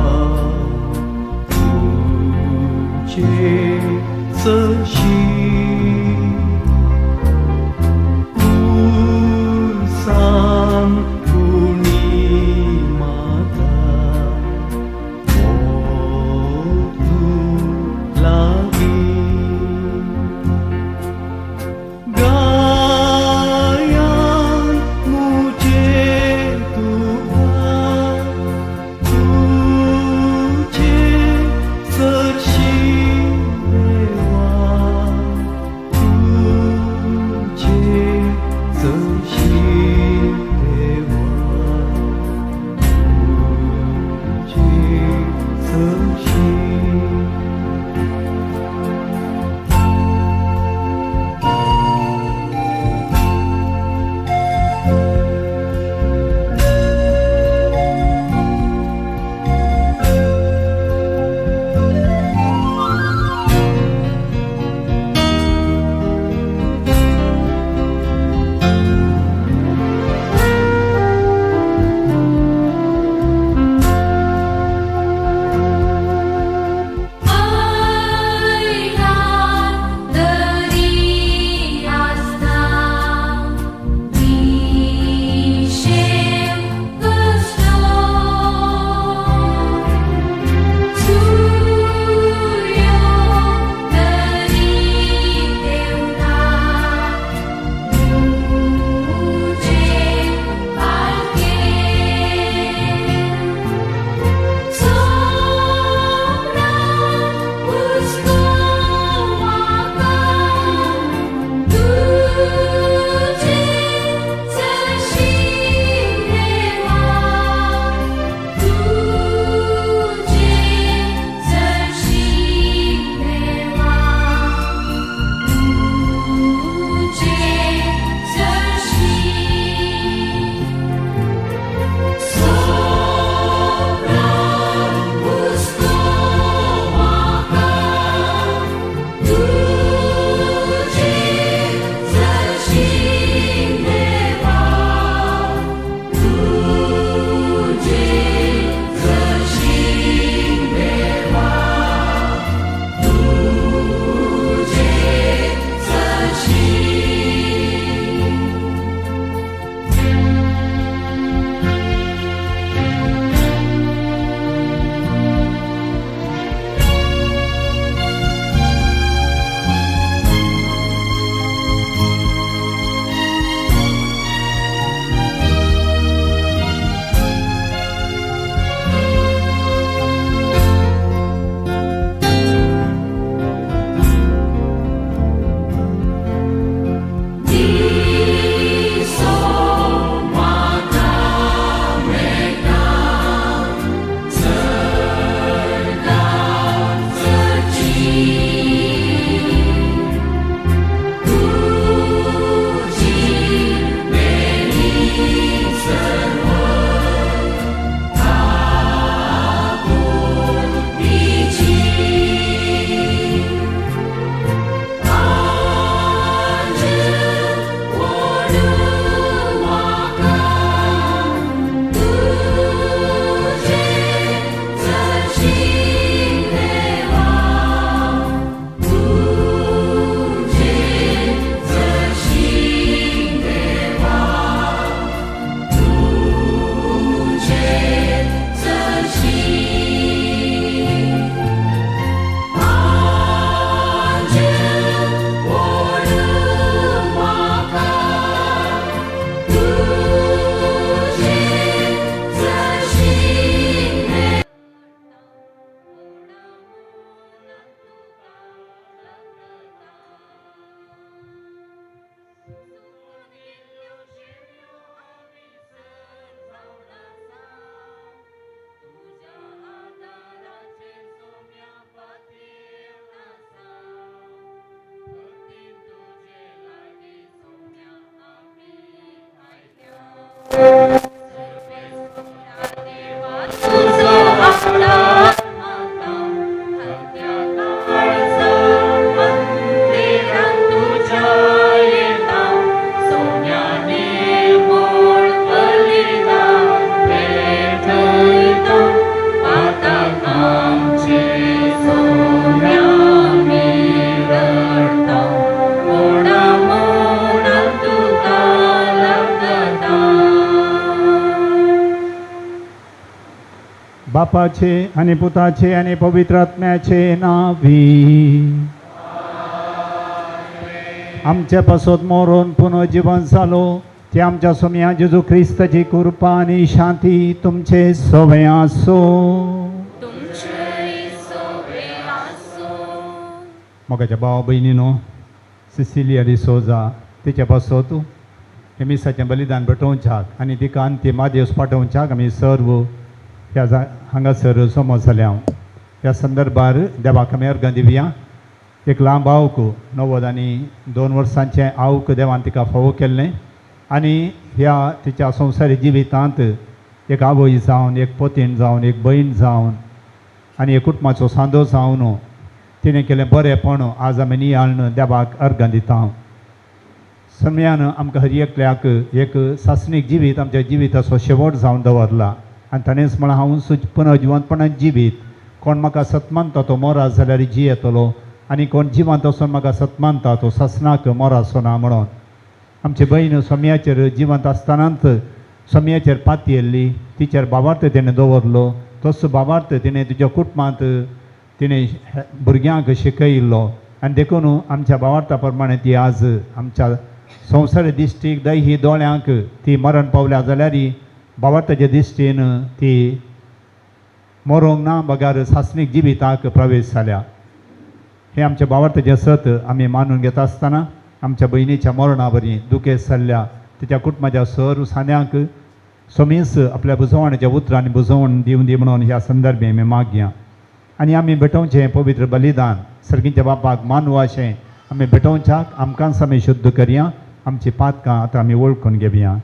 [SPEAKER 11] बापाचे आनी पुताचे आनी पवित्र आत्म्याचे नांवी आमचे पासत मरून पुनर्जीवन जालो ते आमच्या सोम्या जेजू क्रिस्ताची कृपा आनी शांती तुमचे सवे आसूं. मोगाच्या भाव भयणीनो, सिसिलिया डिसोजा तिच्या पासत हे मिसाचें बलिदान भेटोवच्याक आनी तिका अंतीम आदेश पाठोवच्याक आमी सर्व ह्या हांगासर समज जाल्या. ह्या संदर्भार देवाक आमी अर्गां दिवया. एक लांब आवक 92 वर्सांचें आवक देवान तिका फावो केल्लें आनी ह्या तिच्या संवसारी जिवितांत एक आवय जावन, एक पतीण जावन, एक भयण जावन आनी एक कुटुंबाचो सांदो जावन तिणें केलें बरेंपण आज आमी नियाळून देवाक अर्गां दिता. समयान आमकां हर एकल्याक एक सासणीक जिवीत आमच्या जिविताचो शेवट जावन दवरला आनी ताणेंच म्हळां हांव पुनर्जिवंतपणान जिवीत, कोण म्हाका सतमानता तो मोरा जाल्यार जियेतलो आनी कोण जिवंत आसून म्हाका सतमानता तो सासणाक मोराचो ना म्हणून. आमची भयण सोम्याचेर जिवंत आसतनाच सोम्याचेर पातयेल्ली, तिचेर बाबार्थ तिणें दवरलो, तसो बाबार्थ तिणें तुज्या कुटुंबांत तिणें भुरग्यांक शिकयिल्लो आनी देखून आमच्या बाबार्था प्रमाणे ती आज आमच्या संवसारी दिश्टीक दैही दोळ्यांक ती मरण पावल्या जाल्यार बाबार्थाच्या दिश्टीन ती मरोंक ना बगर सासणीक जिविताक प्रवेश जाल्या. हें आमच्या बाबार्थाचें सत आमी मानून घेता आसतना आमच्या भयणीच्या मरणा बरी दुखेस्त जाल्ल्या तिच्या कुटुंबाच्या सर्व सांद्यांक सोमीस आपल्या बुजवणाच्या उतरांनी बुजवण दिवन दी म्हणून ह्या संदर्भे आमी मागया. आनी आमी भेटोवचें पवित्र बलिदान सर्गीच्या बापाक मानव अशें आमी भेटोवच्याक आमकांच आमी शुद्ध करया. आमची पातकां आतां आमी वळखून घेवया.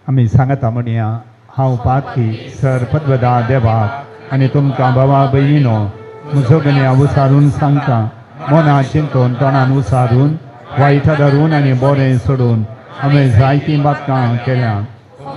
[SPEAKER 11] आमी सांगता म्हणया, हांव पातकी सर पद्वदा देवाक आनी तुमकां बाबा भयणीनो म्हजो गण्या उसारून सांगता, मना चिंतून तोंडान उसारून वायट धरून आनी बरें सोडून हांवें जायतीं बातकां केल्या.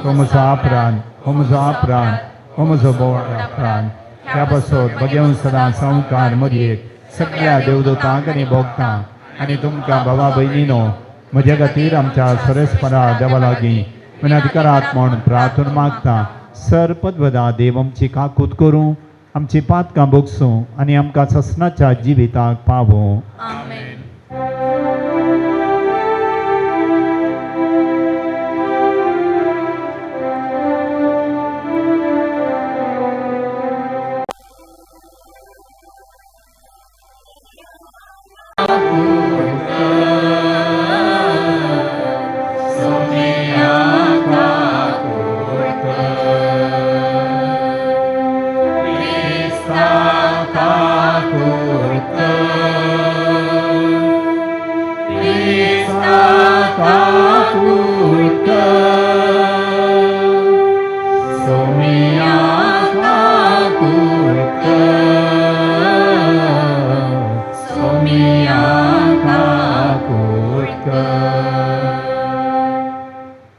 [SPEAKER 11] हो म्हजो अपराध, हो म्हजो अपराध, हो म्हजो बोड अपराध. त्या पासत बगेवन सदां संवकार मरयेक सगळ्या देवदूतांक आनी भोगतां आनी तुमकां बाबा भयणीनो म्हज्या खातीर आमच्या सरेस्परा देवा लागीं विनंती करात म्हूण प्रार्थना मागता. सर पद्वदा देव आमची काकूत करूं, आमची पातकां भोगसूं आनी आमकां ससनाच्या जिविताक पावों.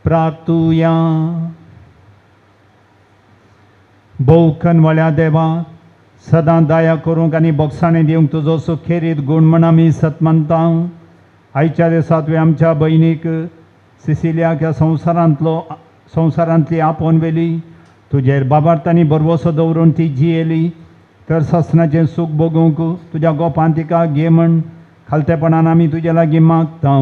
[SPEAKER 11] प्रार्थुया. भोवखनवाल्या देवा, सदां दया करूंक आनी बोगसाणी दिवंक तुजो सुखेरीत गूण म्हण आमी सत मानता. आयच्या दिसा तुवें आमच्या भयणीक सिसिलियाक ह्या संवसारांतली आपोवन व्हेली. तुजेर बाबार्थांनी भरवसो दवरून ती जियेली तर सासणाचें सूख भोगूंक तुज्या गोपान तिका घे म्हण खालतेपणान आमी तुज्या लागीं मागता.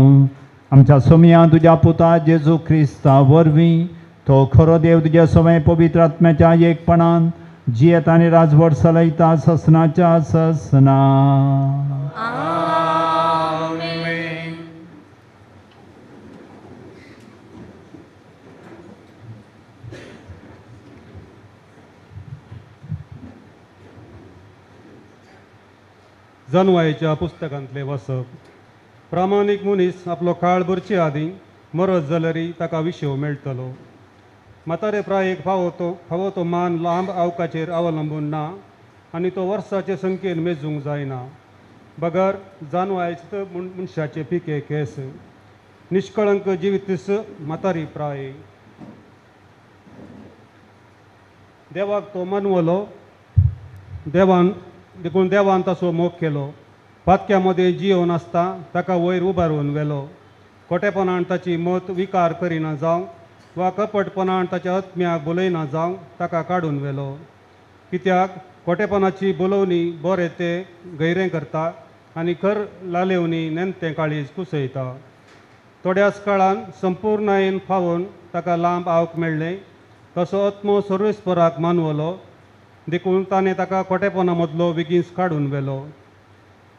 [SPEAKER 11] आमच्या सोमया तुज्या पुता जेजू क्रिस्ता वरवीं तो खरो देव तुज्या सवय पवित्र आत्म्याच्या एकपणान जियेता आनी राजवट चलयता ससनाच्या ससना.
[SPEAKER 12] जनवायेच्या पुस्तकांतले वाचप. प्रामाणीक मनीस आपलो काळ भरचे आदीं मरत जाल्यार ताका विशेव मेळटलो. म्हातारे प्रायेक फावो तो मान लांब आवकाचेर अवलंबून ना आनी तो वर्साचे संख्येन मेजूंक जायना, बगर जानवायच मनशाचे पिके केस. निष्कळंक जिवीतस म्हातारी प्राय. देवाक तो मानवलो, देवान देखून देवान ताचो मोग केलो. पातक्या मदें जियोवन आसता ताका वयर उबारून व्हेलो. खोटेपणान ताची मत विकार करिना जावं वा कपटपणान ताच्या आत्म्याक बोलयना जावं ताका काडून व्हेलो. कित्याक खोटेपणाची बोलोवणी बरें ते गैरें करता आनी खर लालेवणी नेमतें काळीज कुसयता. थोड्याच काळान संपूर्णायेन फावोन ताका लांब आवक मेळ्ळें. तसो आत्मो सर्वेस्पराक मानवलो, देखून ताणें ताका खोटेपणा मदलो बेगीनच काडून व्हेलो.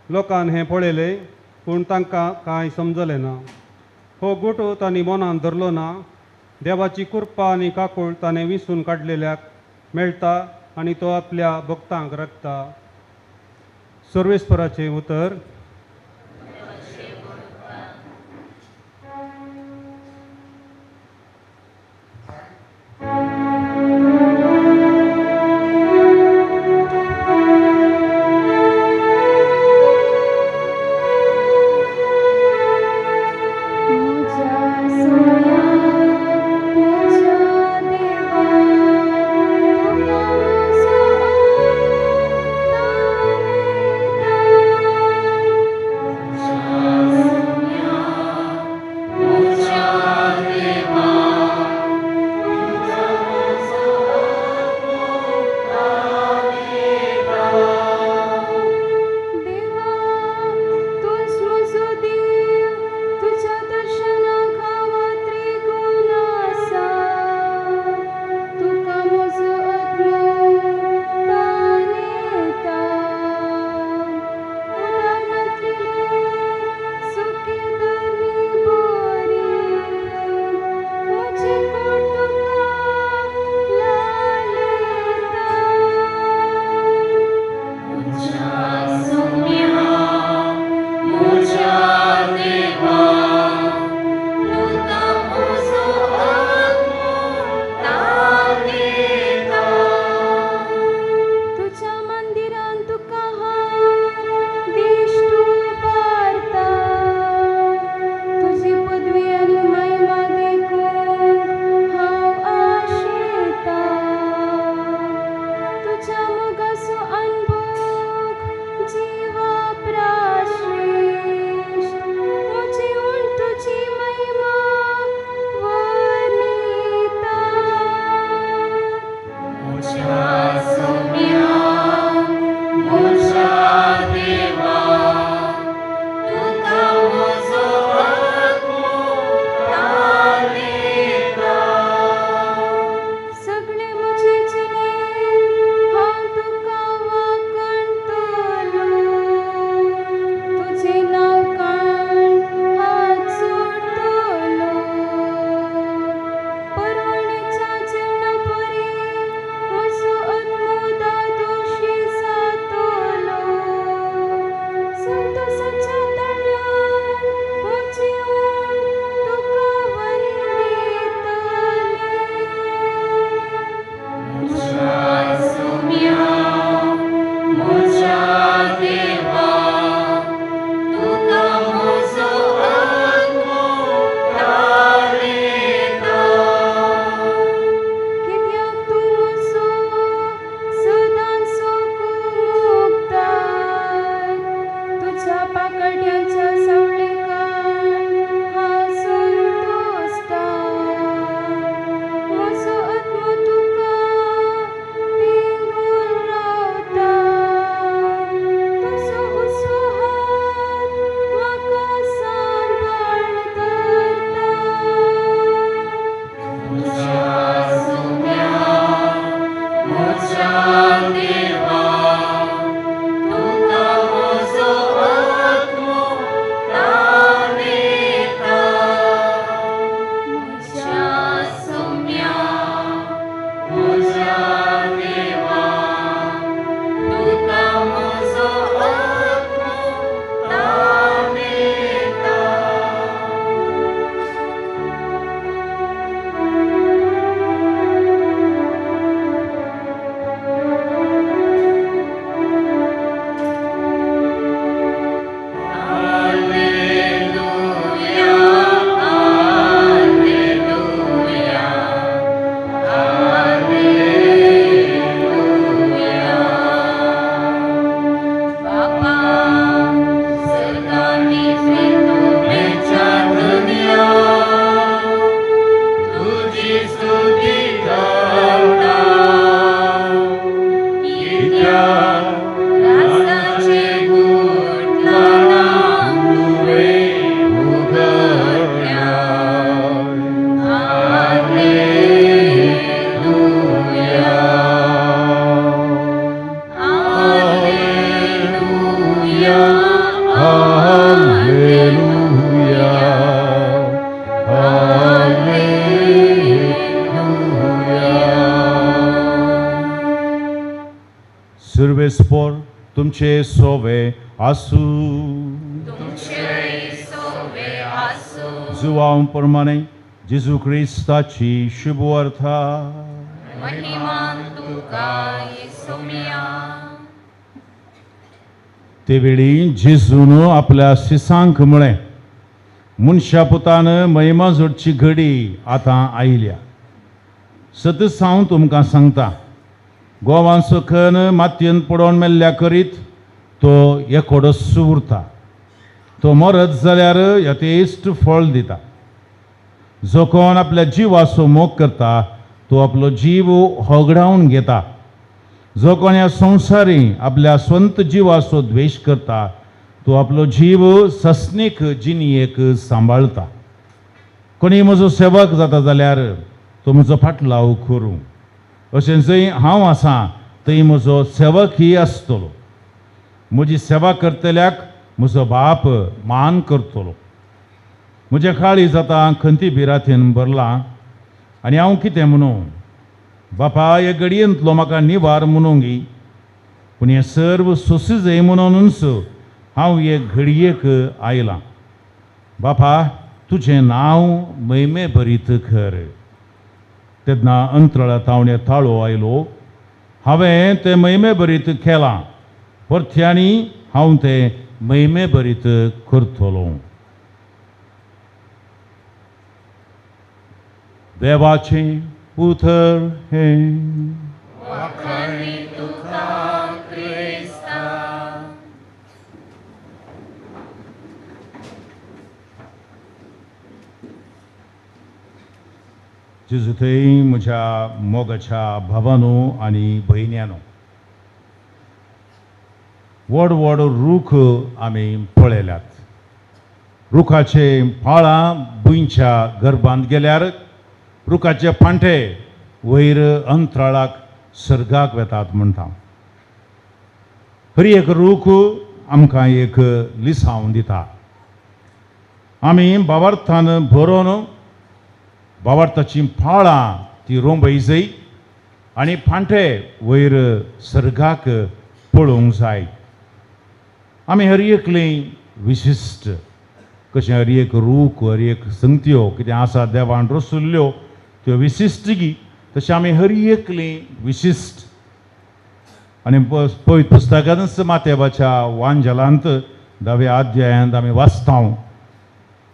[SPEAKER 12] लोकान हें पळयलें पूण तांकां कांय समजलें ना. हो गुट तांणी मनान धरलो ना. देवाची कृपा आनी काकूळ ताणें विसून काडलेल्याक मेळटा आनी तो आपल्या भक्तांक राखता. सर्वेस्पराचें उतर.
[SPEAKER 4] तुझ्या सोया तुझ्या देवा तुका
[SPEAKER 13] सर्वेस्पोर तुमचे सोवे आसूं. जुवांव प्रमाणे जेजू क्रिस्ताची शुभवार्ता. ते वेळी जेजून आपल्या शिसांक म्हळें, मनशा पुतान महिमा जोडची घडी आतां आयल्या. सतच हांव तुमकां सांगता, गोवान सखन मातयेन पडोवन मेल्ल्या करीत तो एकोडोच उरता. तो मरत जाल्यार यथेश्ट फळ दिता. जो कोण आपल्या जिवाचो मोग करता तो आपलो जीव होगडावन घेता. जो कोण ह्या संवसारी आपल्या स्वंत जिवाचो द्वेश करता तो आपलो जीव सस्नीक जिणयेक सांबाळता. कोणी म्हजो सेवक जाता जाल्यार तो म्हजो फाटलाव करूं, अशें जंय हांव आसा थंय म्हजो सेवक ही आसतलो. म्हजी सेवा करतल्याक म्हजो बाप मान करतलो. म्हजें काळीज आतां खंती भिरांतेन भरलां आनी हांव कितें म्हणूं, बापा हे घडयेंतलो म्हाका निवार म्हणूंगी, पूण हें सर्व सोंसी जाय म्हणूनच हांव हे घडयेक आयलां. बापा तुजें नांव महिमे भरीत कर. तेन्ना अंतराळा तावणे ताळो आयलो, हांवें तें महिमे भरीत केलां, परत्यांनी हांव तें महिमे भरीत करतलो. देवाचें उतर हें. जेजू थंय म्हज्या मोगाच्या भावानो आनी भयण्यानो, व्हड व्हड रूख आमी पळयल्यात. रुखाचे पाळां भुंयच्या गर्भांत गेल्यार रुखाचे फांटे वयर अंतराळाक सर्गाक वेतात म्हणटा. हर एक रूख आमकां एक लिसांव दिता. आमी भावार्थान भरोवन भावार्थाचीं पाळां ती रोंबय जाय आनी फांटे वयर सर्गाक पळोवंक जाय. आमी हर एकली विशिश्ट कशें हर एक रूख हर एक संगत्यो कितें आसा देवान रसुल्ल्यो त्यो विशिश्ट गी, तशें आमी हर एकली विशिश्ट. आनी पवित्र पुस्तकांतच मातेबाच्या वांजलांत 10व्या अध्यायांत आमी वाचता,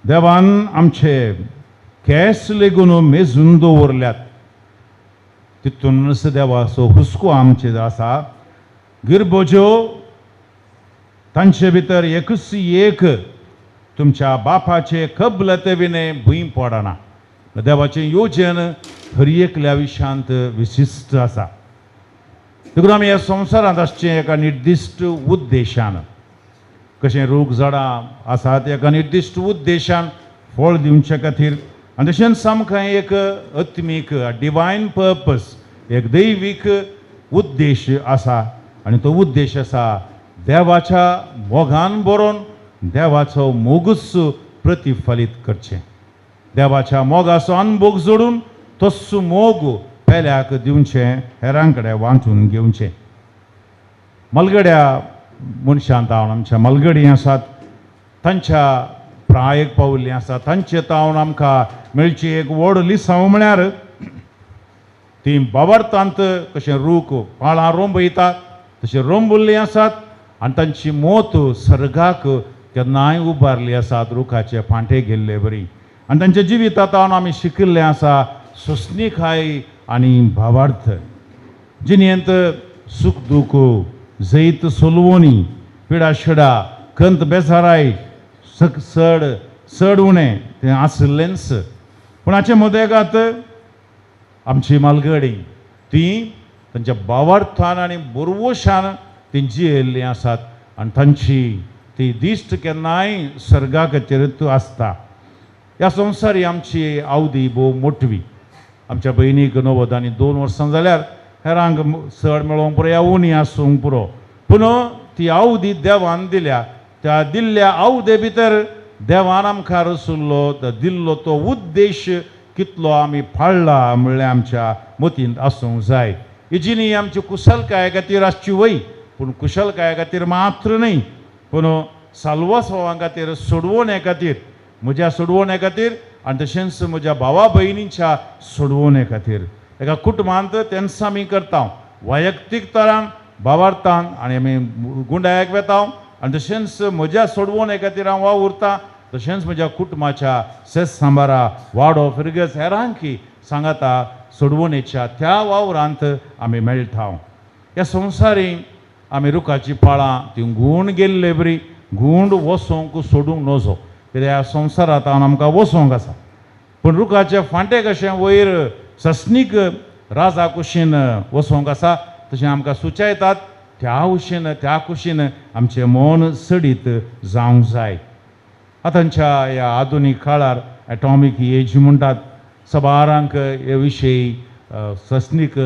[SPEAKER 13] देवान आमचे केंस लेगून मेजून दवरल्यात. तितूनच देवाचो हुस्को आमचेर आसा. गिरबोज्यो तांचे भितर एकूच एक तुमच्या बापाचे कबलते विणे भूंय पडना. देवाचें योजन हर एकल्या विशयांत विशिश्ट आसा. देखून आमी ह्या संवसारांत आसचें एका निर्दिश्ट उद्देशान. कशें रूख झाडां आसात एका निर्दिश्ट उद्देशान फळ दिवचे खातीर, आनी तशेंच आमकां एक आत्मीक डिवायन पर्पस, एक दैवीक उद्देश आसा. आनी तो उद्देश आसा देवाच्या मोगान बरोवन देवाचो मोगूच प्रतिफलीत करचें. देवाच्या मोगाचो अनभोग जोडून तोच मोग पेल्याक दिवचें, हेरां कडेन वांटून घेवचें. मलगड्या मनशान तावन आमच्या मलगडी आसात, तांच्या प्रायक पावल्लीं आसा, तांचे तावन आमकां मेळची एक व्हड लिसांव म्हळ्यार ती बावडतांत कशें रूख पाळां रोंबयता तशें रोंबुल्लीं आसात आनी तांची मोत सर्गाक केन्नाय उबारली आसात रुखाचे फांटे गेल्ले बरी. आनी तांच्या जिवितांत आमी शिकिल्लें आसा सोंसणीकाय आनी भावार्थ. जिणेंत सूख दूख, जैत सोलवणी, पिडा शिडा, खंत बेजाराय, चड चड उणें तें आशिल्लेंच. पूण हाचे मदेगात आमची मालगडी ती तांच्या भावार्थान आनी बोरवोशान ती जियेल्लीं आसात आनी तांची ती दिश्ट केन्नाय सर्गा खातीर आसता. ह्या संवसारी आमची आवदी भोव मोटवी. आमच्या भयणीक 90 आनी 2 वर्सां जाल्यार हेरांक चड मेळोवंक पुरो या उणी आसूंक पुरो, पूण ती आवदी देवान दिल्या. त्या दिल्ल्या आवदे भितर देवान आमकां रसुल्लो दिल्लो तो उद्देश कितलो आमी पाळ्ळा म्हणल्यार आमच्या मतींत आसूंक जाय. ही जिणी आमची कुशलकाय खातीर आसची वय, पूण पूण कुशलकाये खातीर मात्र न्हय पूण साल्वासांवा खातीर, सोडवणे खातीर, म्हज्या सोडवणे खातीर आनी तशेंच म्हज्या भावा भयणींच्या सोडवणे खातीर. एका कुटुंबांत तेंच आमी करता, वैयक्तीक तरान भावार्थान आनी आमी गुंडायक वेता आनी तशेंच म्हज्या सोडवणे खातीर हांव वावुरता, तशेंच म्हज्या कुटुंबाच्या सेस सांबारा वाडो फिरगज हेरांकी सांगाता सोडवणेच्या त्या वावरांत आमी मेळटा. ह्या संवसारी आमी रुखाचीं पाळां ती गूण गेल्ले बरी गूंड वसोंक सोडूंक नजो, कित्याक ह्या संवसारांत आमकां वसोंक आसा. पूण रुखाचे फांटे कशें वयर सस्नीक राजा कुशीन वसोंक आसा तशें आमकां सुचयतात, त्या कुशीन त्या कुशीन आमचें मन सडीत जावंक जाय. आतांच्या ह्या आधुनीक काळार एटॉमीक एज म्हणटात, सबारांक हे विशयी सस्नीक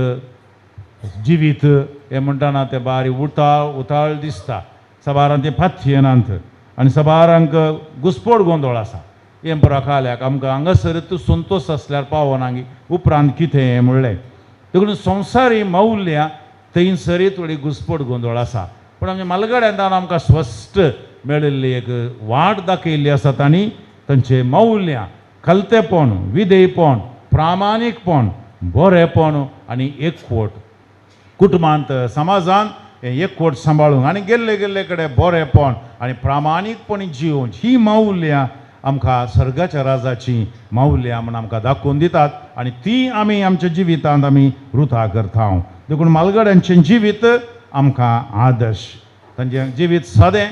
[SPEAKER 13] जिवीत हें म्हणटाना तें बारीक उताळ उताळ दिसता, सबारांक तें फाथयेनात आनी सबारांक घुसपोड गोंदळ आसा. हें पुरा खाल्याक आमकां हांगासर तूं संतोश आसल्यार पावना उपरांत कितें हें म्हणलें. देखून संवसारी मौल्यां थंयसरय थोडी घुसपोड गोंदळ आसा. पूण आमच्या मालगड्यांत आमकां स्पश्ट मेळिल्ली एक वाट दाखयल्ली आसा तांणी तांचें मौल्यां खलतेपण, विधेयपण, प्रामाणीकपण, बरेपण आनी एकवट. कुटुंबांत समाजांत हें एकवट सांबाळूंक आनी गेल्ले गेल्ले कडेन बरेपण आनी प्रामाणीकपणी जिवूंक ही मौल्यां आमकां सर्गाच्या राजाची मौल्यां म्हूण आमकां दाखोवन दितात आनी ती आमी आमच्या जिवितांत आमी रुथा करता. देखून मालगड्यांचें जिवीत आमकां आदर्श, तांचें जिवीत सादें,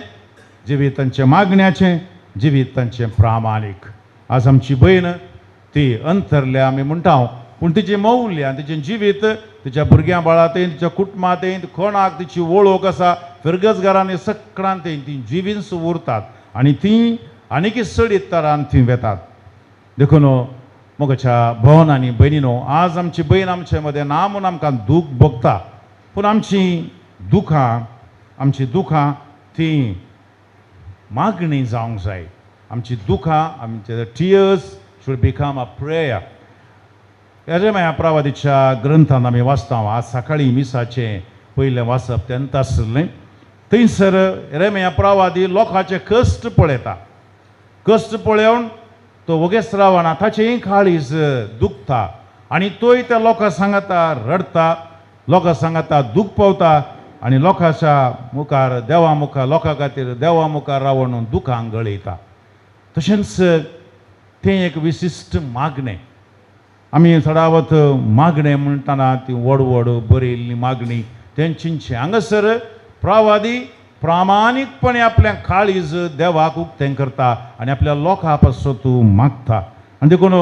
[SPEAKER 13] जिवीत तांचें मागण्याचें, जिवीत तांचें प्रामाणीक. आज आमची भयण ती अंतरल्या आमी म्हणटा, पूण तिचें मौल्यां, तिचें जिवीत तिच्या भुरग्यां बाळांत, तिच्या कुटुंबांत, कोणाक तिची वळख आसा, फिरगज घरांनी सगळ्यांत ती जिवींच उरतात आनी ती आनीक सडीत तरान थंय वेतात. देखून मोगाच्या भवन आनी भयणीनो, आज आमची भयण आमचे मदें ना म्हूण आमकां दूख भोगता, पूण आमची दुखां ती मागणी जावंक जाय. आमची दुखां, आमचे tears should become a prayer. ह्या प्रावादीच्या ग्रंथान आमी वाचता. आज सकाळीं मिसाचें पयलें वाचप तेन्ना आसलें. थंयसर रेम्या प्रावादी लोकांचे कश्ट पळयता, कश्ट पळोवन तो वगेच रावना, ताचेंय काळीज दुखता आनी तोय त्या लोकां सांगाता रडटा, लोकां सांगाता दूख पावता आनी लोकांच्या मुखार देवा मुखार, लोकां खातीर देवा मुखार रावन दुखां गळयता. तशेंच तें एक विशिश्ट मागणें. आमी चडावत मागणें म्हणटना ती व्हड व्हड बरयल्ली मागणी तेंचींचें. हांगासर प्रावादी प्रामाणीकपणे आपल्या काळीज देवाक उक्तें करता आनी आपल्या लोकां पासून तूं मागता. आनी देखून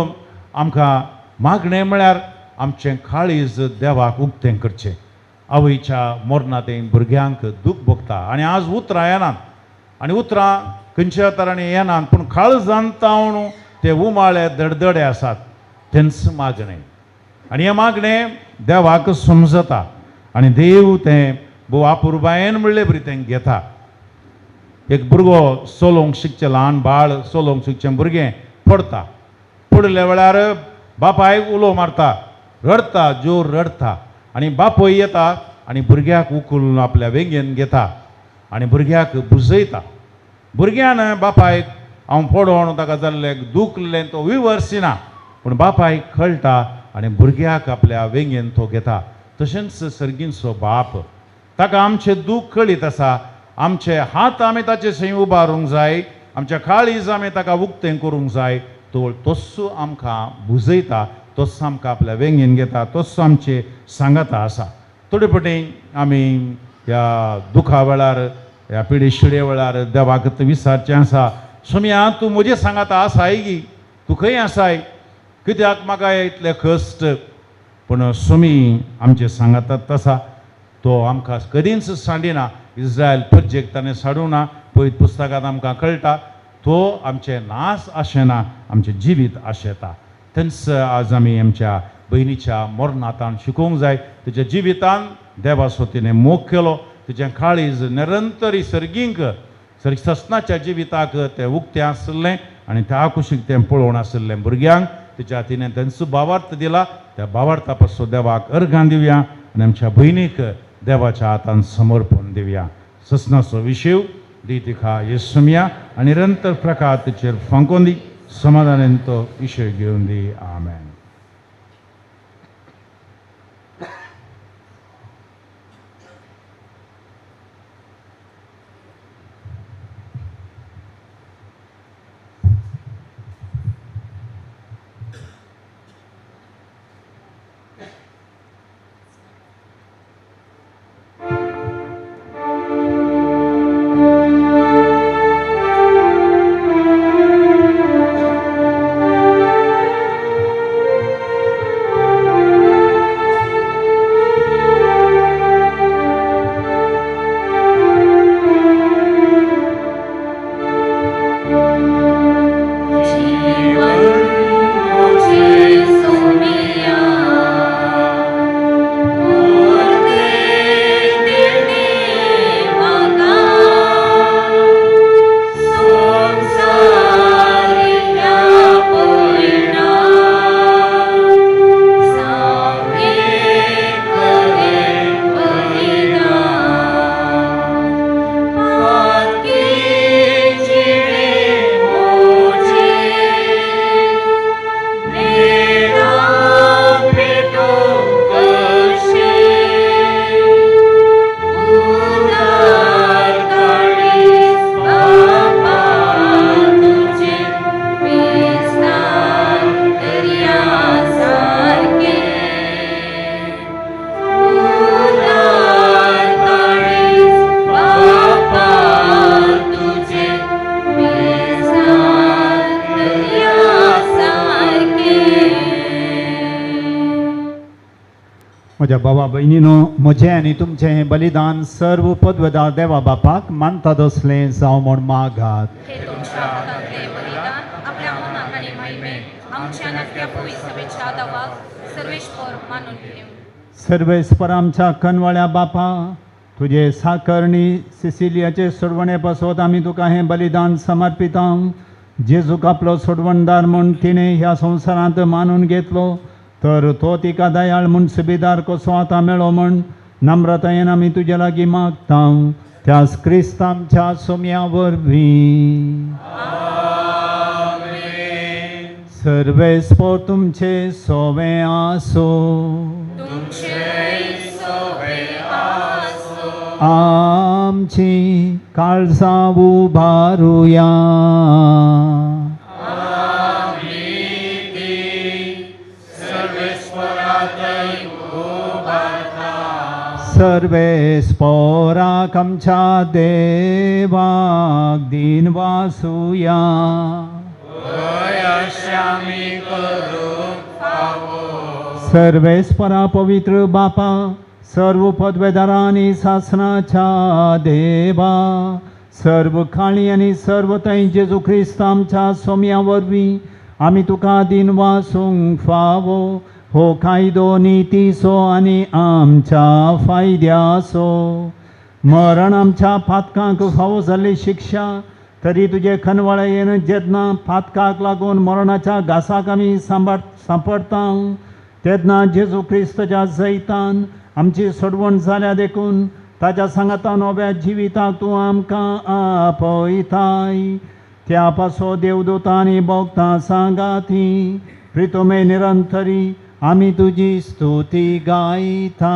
[SPEAKER 13] आमकां मागणें म्हळ्यार आमचें काळीज देवाक उक्तें करचें. आवयच्या मरणां तें भुरग्यांक दूख भोगता आनी आज उतरां येनात आनी उतरां खंयच्या तरांनी येनात, पूण काळजान तावन ते उमाळे दडदडे आसात, तेंच मागणें. आनी हें मागणें देवाक समजता आनी देव तें भोव आपुरबायेन म्हणले बरी तें घेता. एक भुरगो चलोवंक शिकचें, ल्हान बाळ चलोवंक शिकचें भुरगें पडटा, पडल्या वेळार बापायक उलो मारता, रडटा, जोर रडटा आनी बापूय येता आनी भुरग्याक उखलून आपल्या वेंगेन घेता आनी भुरग्याक बुजयता. भुरग्यान बापायक हांव पडोवन ताका जाल्लें दुखलें तो विवर्सिना, पूण बापायक कळटा आनी भुरग्याक आपल्या वेंगेन तो घेता. तशेंच सर्गींचो बाप ताका आमचें दूख कळीत आसा, आमचे हात आमी ताचे थंय उबारूंक जाय, आमच्या काळीज आमी ताका उक्तें करूंक जाय. तो तस्सो आमकां बुजयता, तस्सो आमकां आपल्या वेंगेन घेता, तस्सो आमचे सांगाता आसा. थोडे फावटी आमी ह्या दुखा वेळार, ह्या पिडे शिडे वेळार देवाक विचारचें आसा, सोम्या तूं म्हजें सांगाता आसाय गी, तूं खंय आसाय, कित्याक म्हाका इतले कश्ट? पूण सोमी आमचे सांगातात तसा तो आमकां कदींच सांडिना. इस्रायल परजेक ताणें साडूंक ना. पयत पुस्तकांत आमकां कळटा तो आमचें नास आशेना, आमचें जिवीत आशेता. तेंच आज आमी आमच्या भयणीच्या मरणांतान शिकोवंक जाय. तिच्या जिवितान देवाचो तिणें मोग केलो, तिचें काळीज निरंतरी सर्गींक ससनाच्या जिविताक तें उक्तें आसलें आनी त्या कुशीक तें पळोवन आशिल्लें. भुरग्यांक तिच्या तिणें तेंचो भावार्थ दिला, त्या भावार्था पासून देवाक अर्घां दिवया आनी आमच्या भयणीक देवाच्या हातान समर्पण दिवया. ससनाचो विशेव दी तिका येसुमिया आनी निरंतर प्रकार तिचेर फांकोवन दी, समाधानान तो विशय घेवन दी. आमेन.
[SPEAKER 11] म्हज्या बाबा भयणीनो, म्हजें आनी तुमचें हें बलिदान सर्व पदवेदार देवा बापाक मानता तसलें जावं म्हूण मागात.
[SPEAKER 5] हे तुमच्या हातांतलें बलिदान आपल्या मनाक आनी महिमेक आमच्या नाटक्या पवित्र सभेच्या दावाक सर्वेश्वर मानून घेवं.
[SPEAKER 11] सर्वेस्पर आमच्या कनवळ्या बापा, तुजे साकरणी सिसिलियाचे सोडवणे पासत आमी तुका हें बलिदान समर्पिता. जेजूक आपलो सोडवणदार म्हूण तिणें ह्या संवसारांत मानून घेतलो, तर तो तिका दयाळ म्हूण सुबेदार कसो आतां मेळो म्हूण नम्रतायेन आमी तुजे लागीं मागता, त्यास क्रिस्त आमच्या सोम्या वरवीं. सर्वेस्पर तुमचे सोवे आसो. आमची काळजां उबारुया. सर्वेस्पोराक आमच्या देवाक दीन वासुया. सर्वेस्परा पवित्र बापा, सर्व पदवेदारां आनी सासनाच्या देवा, सर्व काळी आनी सर्व थंय जेजू क्रिस्त आमच्या सोम्या वरवीं आमी तुका दीन वासूंक फावो. हो कायदो नितीचो आनी आमच्या फायद्याचो. मरण आमच्या पातकांक फावो जाल्ली शिक्षा, तरी तुजे खनवळयेन जेन्ना पातकाक लागून मरणाच्या घासाक आमी सांपडटा, तेन्ना जेजू क्रिस्तच्या जैतान आमची सोडवण जाल्या देखून ताज्या सांगाता नव्या जिविताक तूं आमकां आपयताय. त्या पासो देवदूतांनी भोगता सांगाती प्रितुमे निरंतरी आमी तुजी स्तुती गायता.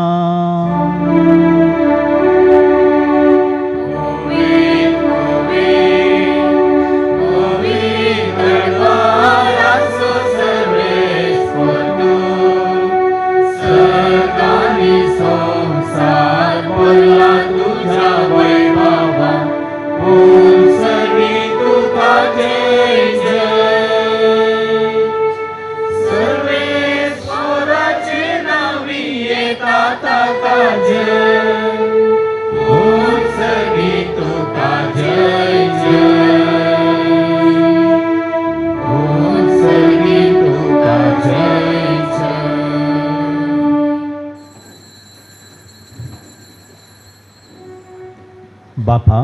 [SPEAKER 11] बापा,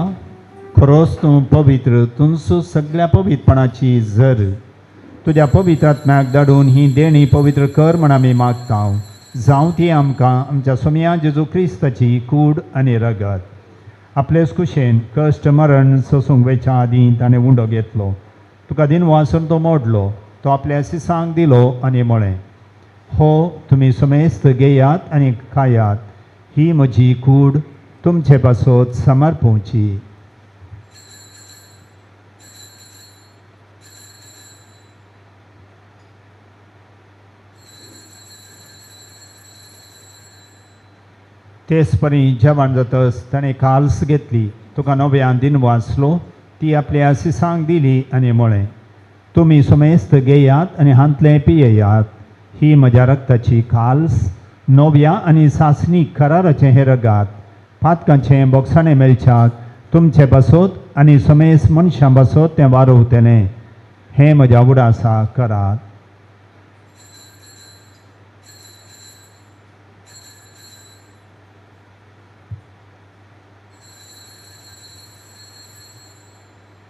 [SPEAKER 11] खरोच तूं पवित्र, तुमचो सगळ्या पवित्रपणाची जर तुज्या पवित्र आत्म्याक धाडून ही देणी पवित्र कर म्हण आमी मागता. जावं ती आमकां आमच्या सोमया जेजू क्रिस्ताची कूड आनी रगत. आपलेच कुशेन कश्ट मरण सोसूंक वेच्या आदीं ताणें उंडो घेतलो. तुका दिनवासून तो मोडलो, तो आपल्या सिसांक दिलो आनी म्हळें, हो तुमी समेस्त घेयात आनी खायात, ही म्हजी कूड तुमचे पासत समर्पोवची. तेच परी जेवण जातच ताणें काल्स घेतली, तुका नव्यान दिन वाचलो, ती आपल्या सिसांक दिली आनी म्हळें, तुमी समेस्त घेयात आनी हांतलें पियेयात, ही म्हज्या रक्ताची काल्स, नव्या आनी सासणी कराराचें हें रगात, पातकांचें बोगसाणें मेळच्याक तुमचे पासत आनी समेस्त मनशां पासत तें वारोवतलें. हें म्हज्या उडासा करात.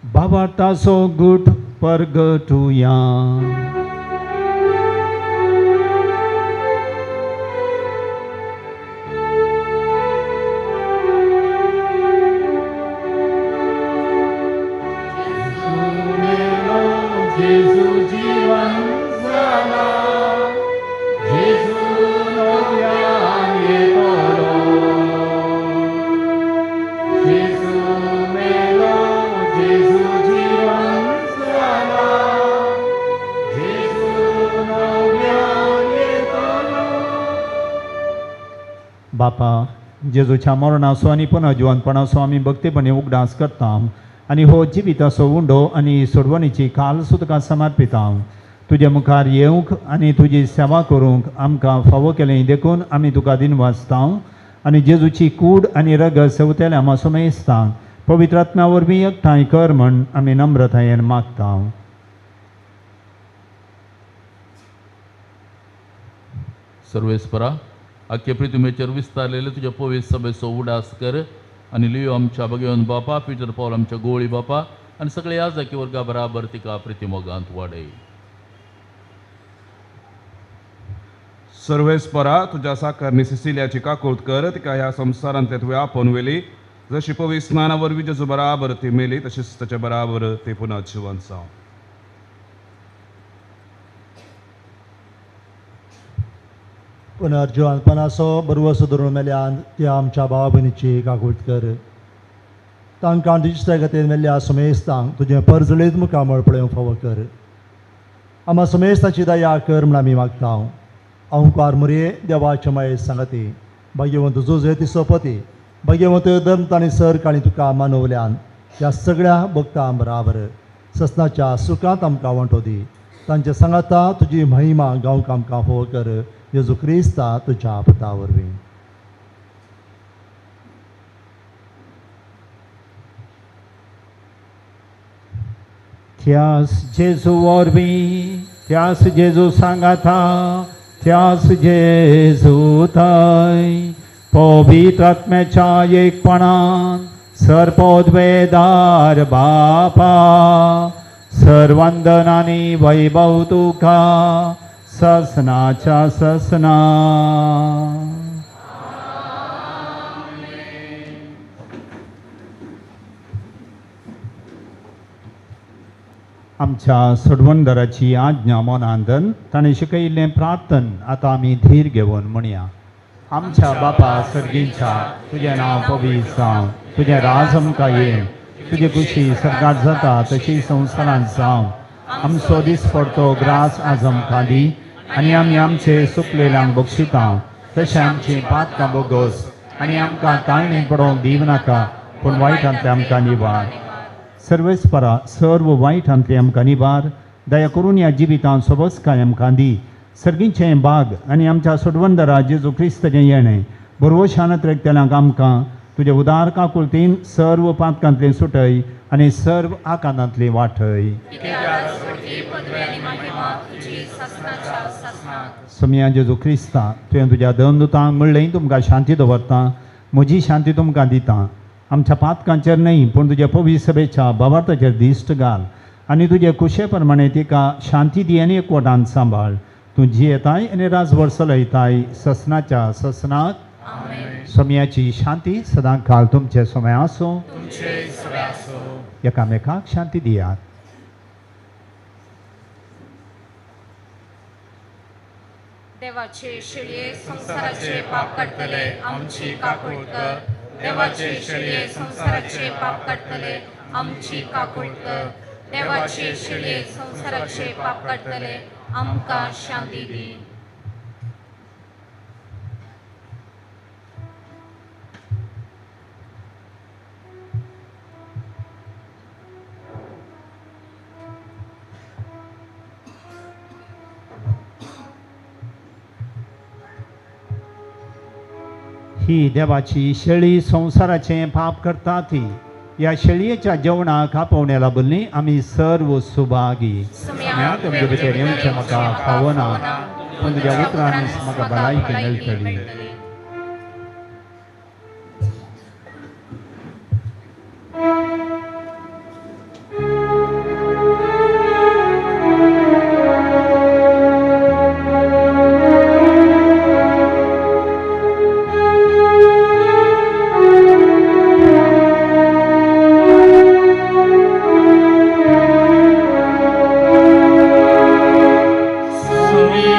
[SPEAKER 11] भावार्थाचो गूट परगटुया. बापा, जेजूच्या मरणाचो आनी पुनर्जिवनपणाचो आमी भक्तीपणी उगडास करता आनी हो जिविताचो उंडो आनी सोडवणीची काल तुका समर्पिता. तुजे मुखार येवंक आनी तुजी सेवा करूंक आमकां फावो केलें देखून आमी तुका दिनवासता आनी जेजूची कूड आनी रगत सेवतेल्या आमा समेस्तांक पवित्र आत्म्या वरवीं एकठांय कर म्हण आमी नम्रतायेन मागता.
[SPEAKER 14] सर्वेस्परा, आख्खे प्रितुमेचेर विस्तारलेले तुज्या पवित्र सभेचो उडास कर आनी लियो आमच्या भगवंत बापा, पिटर पावल आमच्या गोळी बापा आनी सगळे ह्या जाकी वर्गा बराबर तिका प्रितिमोगांत वाडय.
[SPEAKER 15] सर्वेस्परा, तुज्या साकरणी सिसिलियाची काकूत कर, तिका ह्या संवसारांतले तुवें आपोवन व्हेली. जशी पवित्र स्नाना वरवीं जेजू बराबर ती मेली, तशीच ताचे बराबर ती पुनः जिवंत जावं.
[SPEAKER 16] पुनर्जिवनपणाचो बरवसो धरून मेल्यान त्या आमच्या भाव भयणीची काकूट कर. तांकां तुज्या खातीर मेल्ल्या समेस्तांक तुजें परजळीत मुखामळ पळोवंक फावो कर. आमा समेस्ताची दया कर म्हण आमी मागता. अंकार मुरये देवाचे माये सांगती, भाग्यवंत जुजे ती सोपती, भाग्यवंत धर्म तांणी सर काणी तुका मानवल्यान ह्या सगळ्या भक्तां बराबर ससनाच्या सुखांत आमकां वांटो दी. तांचे सांगाता तुजी महिमा गावंक आमकां फावो कर. जेजू क्रिस्ता तुज्या पुता वरवीं.
[SPEAKER 11] त्यास जेजू वरवीं, त्यास जेजू सांगाता, त्यास जेजू थंय पवित्र आत्म्याच्या एकपणान सर्पोद्वेदार बापा, सर्वंदन आनी वैभव तुका ससनाच्या ससना. आमच्या सोडवणदाराची आज्ञा मनांतन ताणें शिकयिल्लें प्रार्थन आतां आमी धीर घेवन म्हणया. आमच्या बापा सर्गींच्या, तुजें नांव पवित्र जावं, तुजें राज आमकां येवं, तुजी खुशी सर्गांत जाता तशी संवसारांत जावं. आमचो दिसपडतो ग्रास आज आमकां दी आनी आमी आमचे सुकलेल्यांक बक्षिता तशें आमची पातकां बोगोस आनी आमकां ताळणी पडोवंक दिवं नाका, पूण वायटांतले आमकां निवार. सर्वेस्परा, सर्व वायटांतले आमकां निवार, दया करून ह्या जिवितांत सोबसकाय आमकां दी. सर्गीचें बाग आनी आमच्या सोडवंदरा जेजू क्रिस्ताचें येणें बरवशान त्रेकतेल्यांक आमकां तुज्या उदार काकुळतीन सर्व पातकांतलें सुटय आनी सर्व आकांतांतली वाटय. सोमया जेजू क्रिस्ता, तुवें तुज्या दोन दुतांक म्हणलें, तुमकां शांती दवरता, म्हजी शांती तुमकां दिता. आमच्या पातकांचेर न्हय पूण तुज्या पवित्र सभेच्या भावार्थाचेर दिश्ट घाल आनी तुजे कुशे प्रमाणे तिका शांती दी आनी एकवटान सांबाळ. तूं जियेताय आनी राजभर चलयताय ससनाच्या ससनाक. सोम्याची शांती सदां काल तुमचे सोमे आसूं.
[SPEAKER 17] तुमचे सगळे आसूं.
[SPEAKER 11] एकामेकाक शांती दियात.
[SPEAKER 5] देवाचे शेळये संवसाराचे पाप काडटले आमची काकूळ कर. देवाचे शेळये संवसाराचे पाप काडटले आमची काकूळ कर. देवाचे शेळये संवसाराचे पाप काडटले आमकां शांती दी.
[SPEAKER 11] ही देवाची शेळी संवसाराचें पाप करता ती ह्या शेळयेच्या जेवणाक आपोवण्याला बोलली आमी सर्व सुभागी. तुमचे भितर येवचें म्हाका फावना, पूण तुज्या उतरान म्हाका भलायकी मेळटली.
[SPEAKER 7] Sumi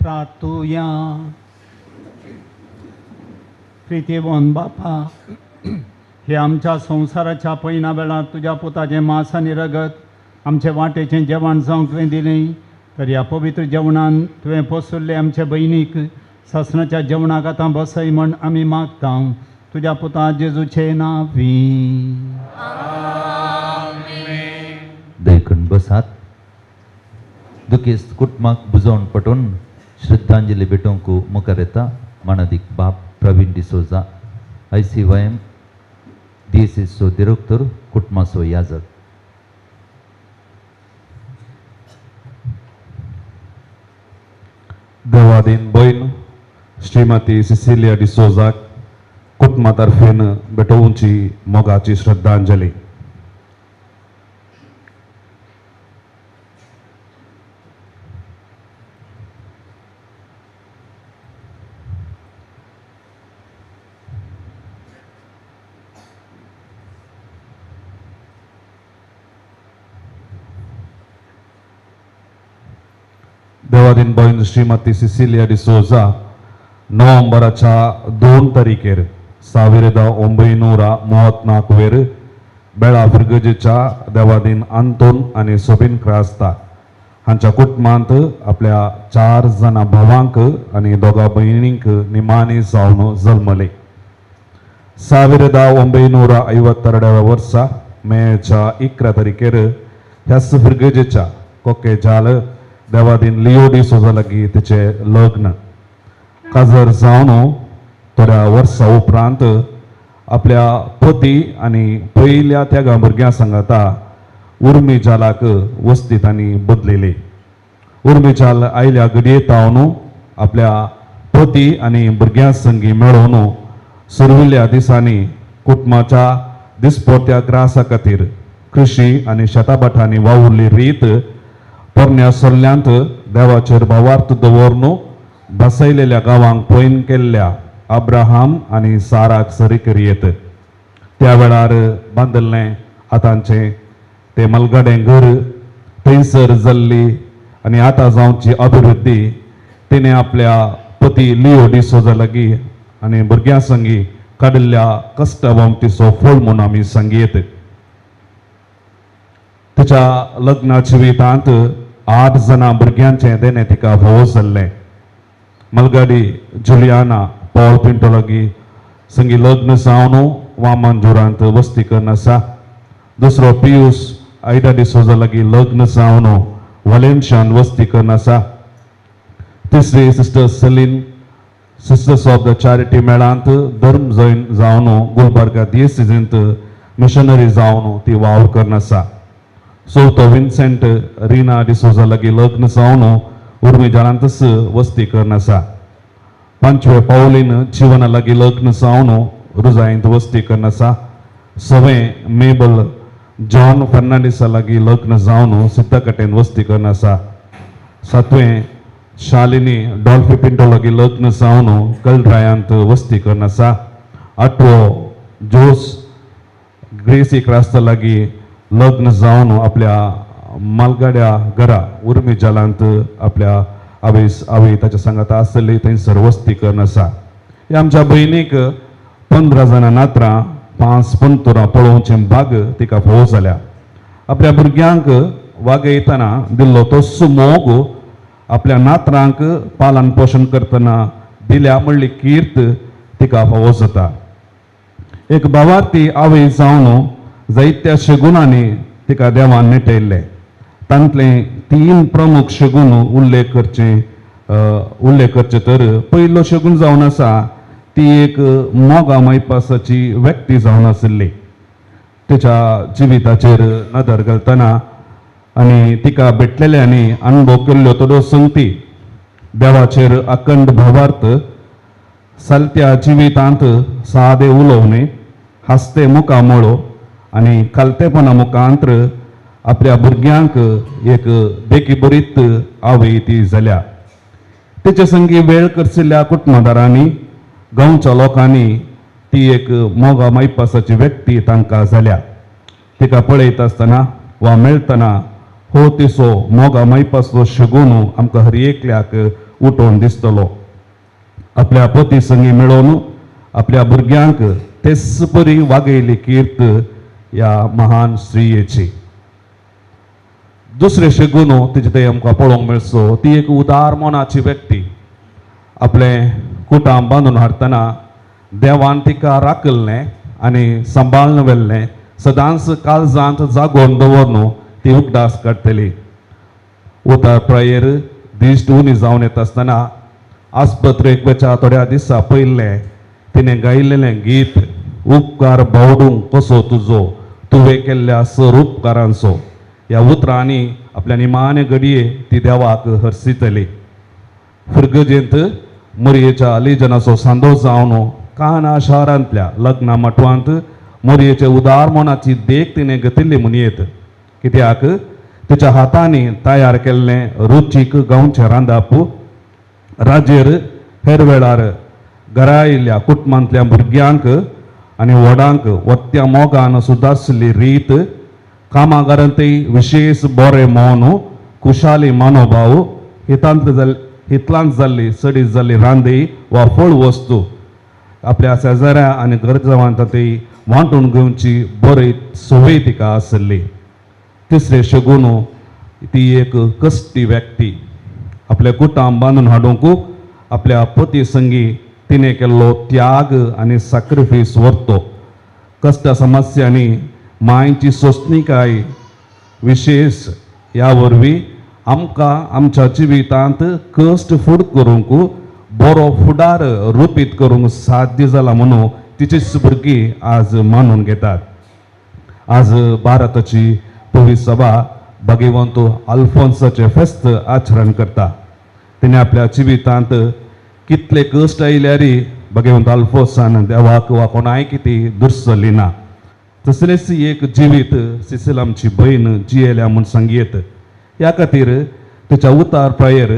[SPEAKER 11] प्रार्थुया. प्रितीवन बापा, हे आमच्या संवसाराच्या पयना वेळार तुज्या पुताचें मांस आनी रगत आमचे वाटेचें जेवण जावंक तुवें दिलें, तर ह्या पवित्र जेवणान तुवें पोसुल्ले आमचे भयणीक सासणाच्या जेवणाक आतां बसय म्हण आमी मागता, तुज्या पुता जेजूचे नांवी.
[SPEAKER 9] देखून बसात. दुखेस्त कुटुंबाक बुजोवन पटोवन श्रद्धांजली भेटोवंक मुखार येता मानादीक बाप प्रवीण डिसोजा, ICYM दियेसीसचो दिरोक्तर, कुटुंबाचो याजक.
[SPEAKER 15] देवादीन भयण श्रीमती सिसिलिया डिसोजाक कुटुंबा तर्फेन भेटोवची मोगाची श्रद्धांजली. देवादीन भयण श्रीमती सिसिलिया डिसोजा नोव्हेंबराच्या 2 तारखेर 1934 बेळा फिरगजेच्या देवादीन आंतोन आनी सोबीन क्रास्ता हांच्या कुटुंबांत आपल्या 4 जाणां भावांक आनी 2 भयणींक निमाणी जावन जल्मले. 1952 वर्सा मेच्या 11 तारखेर ह्याच फिरगजेच्या कोकेजाल देवादीन लिओ डिसोजा लागीं तिचें लग्न काजर जावन थोड्या वर्सां उपरांत आपल्या पती आनी पयल्या त्यागा भुरग्यां सांगाता उर्मी जालाक वस्ती तांणी बदलिली. उर्मी जाल आयल्या घडये तावन आपल्या पती आनी भुरग्यां संगी मेळोवन सुरविल्ल्या दिसांनी कुटुंबाच्या दिसपोट्या ग्रासा खातीर कृशी आनी शेताभाटांनी वावुरली रीत पोरण्या सल्ल्यांत देवाचेर भावार्थ दवरून बसयलेल्या गांवांक पयन केल्ल्या अब्राहम आनी साराक सरी करयेत. त्या वेळार बांदिल्लें आतांचें तें मलगाडें घर थंयसर जाल्ली आनी आतां जावची अभिवृद्धी तिणें आपल्या पती लिओ डिसोजा लागीं आनी भुरग्यां संगी काडिल्ल्या कश्टावमतीचो फळ म्हूण आमी सांगयेत. तिच्या लग्ना जिवितांत 8 जाणां भुरग्यांचें देणें तिका फावो जाल्लें. मलगाडी जुलियाना पॉल पिंटो लागीं संगी लग्न जावन वामनजुरांत वस्ती करून आसा. दुसरो पियूस आयडा डिसोजा लागीं लग्न जावन वालेन्शियान वस्ती करून आसा. तिसरी sister Celine sisters of the charity मेळांत धर्म जैन जावन गुलबर्गा दियेसीजींत मिशनरी जावन ती वावर करून आसा. चवथो विन्सेंट रिना डिसोजा लागीं लग्न जावन उर्मी जालांतच वस्ती करून आसा. पांचवे पावलीन जिवना लागीं लग्न जावन रुजायंत वस्ती करून आसा. सवें मेबल जॉन फर्नांडीसा लागीं लग्न जावन सिद्धाकटेन वस्ती करून आसा. सातवें शालिनी डॉल्फी पिंटो लागीं लग्न जावन कलड्रायांत वस्ती करून आसा. आठवो जोस ग्रेसी क्रास्ता लागीं लग्न जावन आपल्या मालगाड्या घरा उर्मी जालांत आपल्या आवय ताच्या सांगाता आसली थंयसर वस्ती करून आसा. ह्या आमच्या भयणीक 15 जाणां नात्रां 5 पंतुरां पळोवचें भाग तिका फावो जाल्या. आपल्या भुरग्यांक वागयतना दिल्लो तो सुमोग आपल्या नात्रांक पालन पोशण करतना दिल्या म्हणली कीर्त तिका फावो जाता. एक भावार्थी आवय जावन जायत्या शगुनांनी तिका देवान नेटयल्लें. तांतले 3 प्रमुख शगुन उल्लेख करचे तर पयलो शगुन जावन आसा ती एक मोगा मायपासाची व्यक्ती जावन आशिल्ली. तिच्या जिविताचेर नदर घालतना आनी तिका भेटलेल्यांनी अनुभव केल्ल्यो थोड्यो संगती देवाचेर अखंड भावार्थ, सालत्या जिवितांत सादे उलोवणे, हासते मुखामळो आनी खालतेपणा मुखांतर आपल्या भुरग्यांक एक देखी बरीत आवय ती जाल्या. तेचे संगी वेळ करशिल्ल्या कुटुंबदारांनी गांवच्या लोकांनी ती एक मोगा मायपासाची व्यक्ती तांकां जाल्या. तिका पळयता आसतना वा मेळटना हो तिचो मोगा मायपासचो शगुन आमकां हर एकल्याक उठोवन दिसतलो. आपल्या पती संगी मेळोवन आपल्या भुरग्यांक तेच परी वागयली कीर्त ह्या महान स्त्रियेची. दुसरे शेगून तिचे थंय आमकां पळोवंक मेळचो ती एक उदार मनाची व्यक्ती. आपलें कुटाम बांदून हाडटना देवान तिका राखल्लें आनी सांबाळून व्हेल्लें, सदांच काळजांत जागोवन दवरून ती उगडास काडटली. उतार प्रायेर दिश्ट उणी जावन येता आसतना आस्पत्रेक वच्या थोड्या दिसा पयलें तिणें गायिल्लें गीत उपकार बावडूंक कसो तुजो तुवें केल्ल्या सर उपकारांचो ह्या उतरांनी आपल्या निमाणे घडये ती देवाक हरसितली. फुरगजेंत मोरयेच्या लिजनाचो सांदो जावन काना शारांतल्या लग्ना मठवांत मोरयेचे उदार मनाची देख तिणें घेतिल्ली म्हणयेत. कित्याक तिच्या हातांनी तयार केल्लें रुचीक गांवचें रांदाप राजेर हेर वेळार घरा आयिल्ल्या कुटुंबांतल्या भुरग्यांक आनी व्हडांक वत्त्या मोगान सुदारशिल्ली रीत, कामागारांतय विशेश बरें मौन, खुशाली मनोभाव, हितलांत जाल्ली चडीत जाल्ली रांदी वा फळ वस्तू आपल्या शेजाऱ्या आनी गरजवांतय वांटून घेवची बरी संवय तिका आसली. तिसरे शगुन ती एक कश्टी व्यक्ती. आपल्या कुटाम बांदून हाडूंक आपल्या पती संगी तिणें केल्लो त्याग आनी सॅक्रिफायस व्हरतो. कश्ट समस्यांनी मायची सोंसणीकाय विशेश ह्या वरवीं आमकां आमच्या जिवितांत कश्ट फूड करूंक बरो फुडार रुपीत करूंक साध्य जाला म्हणून तिचीच भुरगीं आज मानून घेतात. आज भारताची पवित्र सभा भगवंत अल्फोन्साचें फेस्त आचरण करता. तिणें आपल्या जिवितांत कितले कश्ट आयल्यार भगवंत अल्फोन्सान देवाक वा कोणाय कितें दुर्सली ना. तसलेंच एक जिवीत सिसील आमची भयण जियेल्या म्हूण सांगयेत. ह्या खातीर तिच्या उतार प्रायेर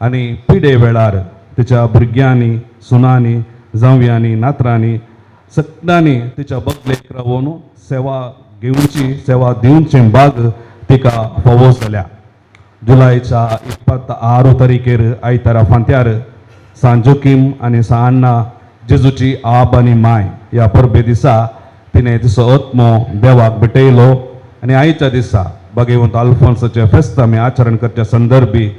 [SPEAKER 15] आनी पिडे वेळार तिच्या भुरग्यांनी, सुनांनी, जावयांनी, नातरांनी सगळ्यांनी तिच्या बगलेक रावून सेवा घेवची, सेवा दिवची बाग तिका फावो जाल्या. जुलायच्या 26 तारखेर आयतारा फांत्यार सांत जोकीम आनी सांत अन्ना जेजूची आब आनी माय ह्या परबे दिसा तिणें तिचो आत्मो देवाक भेटयलो आनी आयच्या दिसा भगवंत अल्फोन्साचें फेस्त आमी आचरण करच्या संदर्भी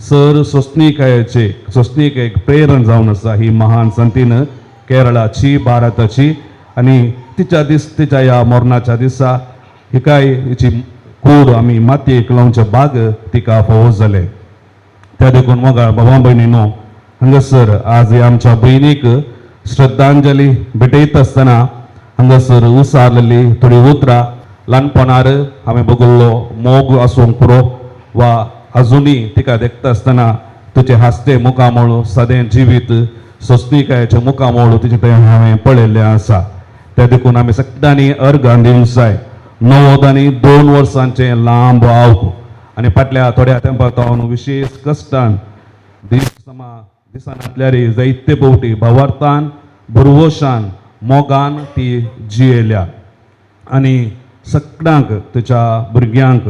[SPEAKER 15] सर सोंसणीकायेचे सोंसणीकायेक प्रेरण जावन आसा ही महान संतीन केरळाची, भारताची. आनी तिच्या दीस तिच्या ह्या मरणाच्या दिसा हिकाय हिची कूड आमी मातयेक लावचे बाग तिका फावो जालें. त्या देखून मोगाळ बाबा भयणीनो, हांगासर आज आमच्या भयणीक श्रद्धांजली भेटयता आसतना हांगासर उसारलेली थोडी उतरां ल्हानपणार हांवें बगल्लो मोग आसूंक पुरो वा अजुनूय तिका देखता आसतना तुजें हांसतें मुखामळ, सादें जिवीत, सोंसणीकायेचें मुखामळ तिचें थंय हांवें पळयल्लें आसा. त्या देखून आमी सगळ्यांनी अर्गां दिवंक जाय. 92 वर्सांचें लांब आवक आनी फाटल्या थोड्या तेंपा सावन विशेश कश्टान दीस समा दिसनातल्यार जायते फावटी भावार्थान, भरवशान, मोगान ती जियेल्या आनी सगळ्यांक तिच्या भुरग्यांक,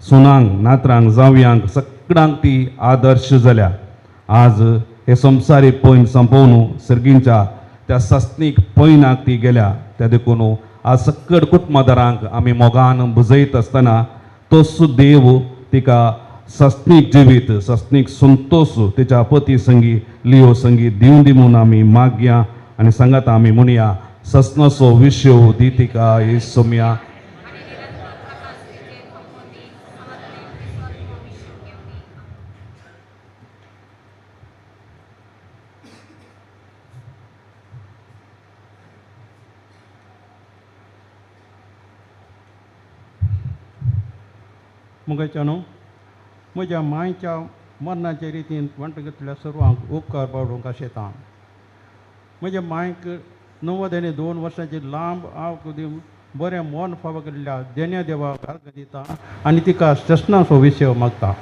[SPEAKER 15] सुनांक, नातरांक, जावयांक सगळ्यांक ती आदर्श जाल्या. आज हे संवसारी पयन संपोवन सर्गींच्या त्या सासणीक पयनाक ती गेल्या. त्या देखून आज सकड कुटुंबादारांक आमी मोगान बुजयत आसतना तोच देव तिका सासणीक जिवीत, सासणीक संतोश तिच्या पती संगी, लियो संगी दिवन दी म्हूण आमी मागया आनी सांगात आमी म्हणया ससनाचो विशय दी तिका येसोमया.
[SPEAKER 12] मुगाच्यानो म्हज्या मांयच्या मरणाचे रितीन वांटो घेतल्या सर्वांक उपकार पावडूंक आशेता. म्हज्या मांयक 92 वर्सांची लांब आवक दिवन बरें मन फावो केल्ल्या देण्या देवाक अर्घ दिता आनी तिका ससनाचो विशय मागता.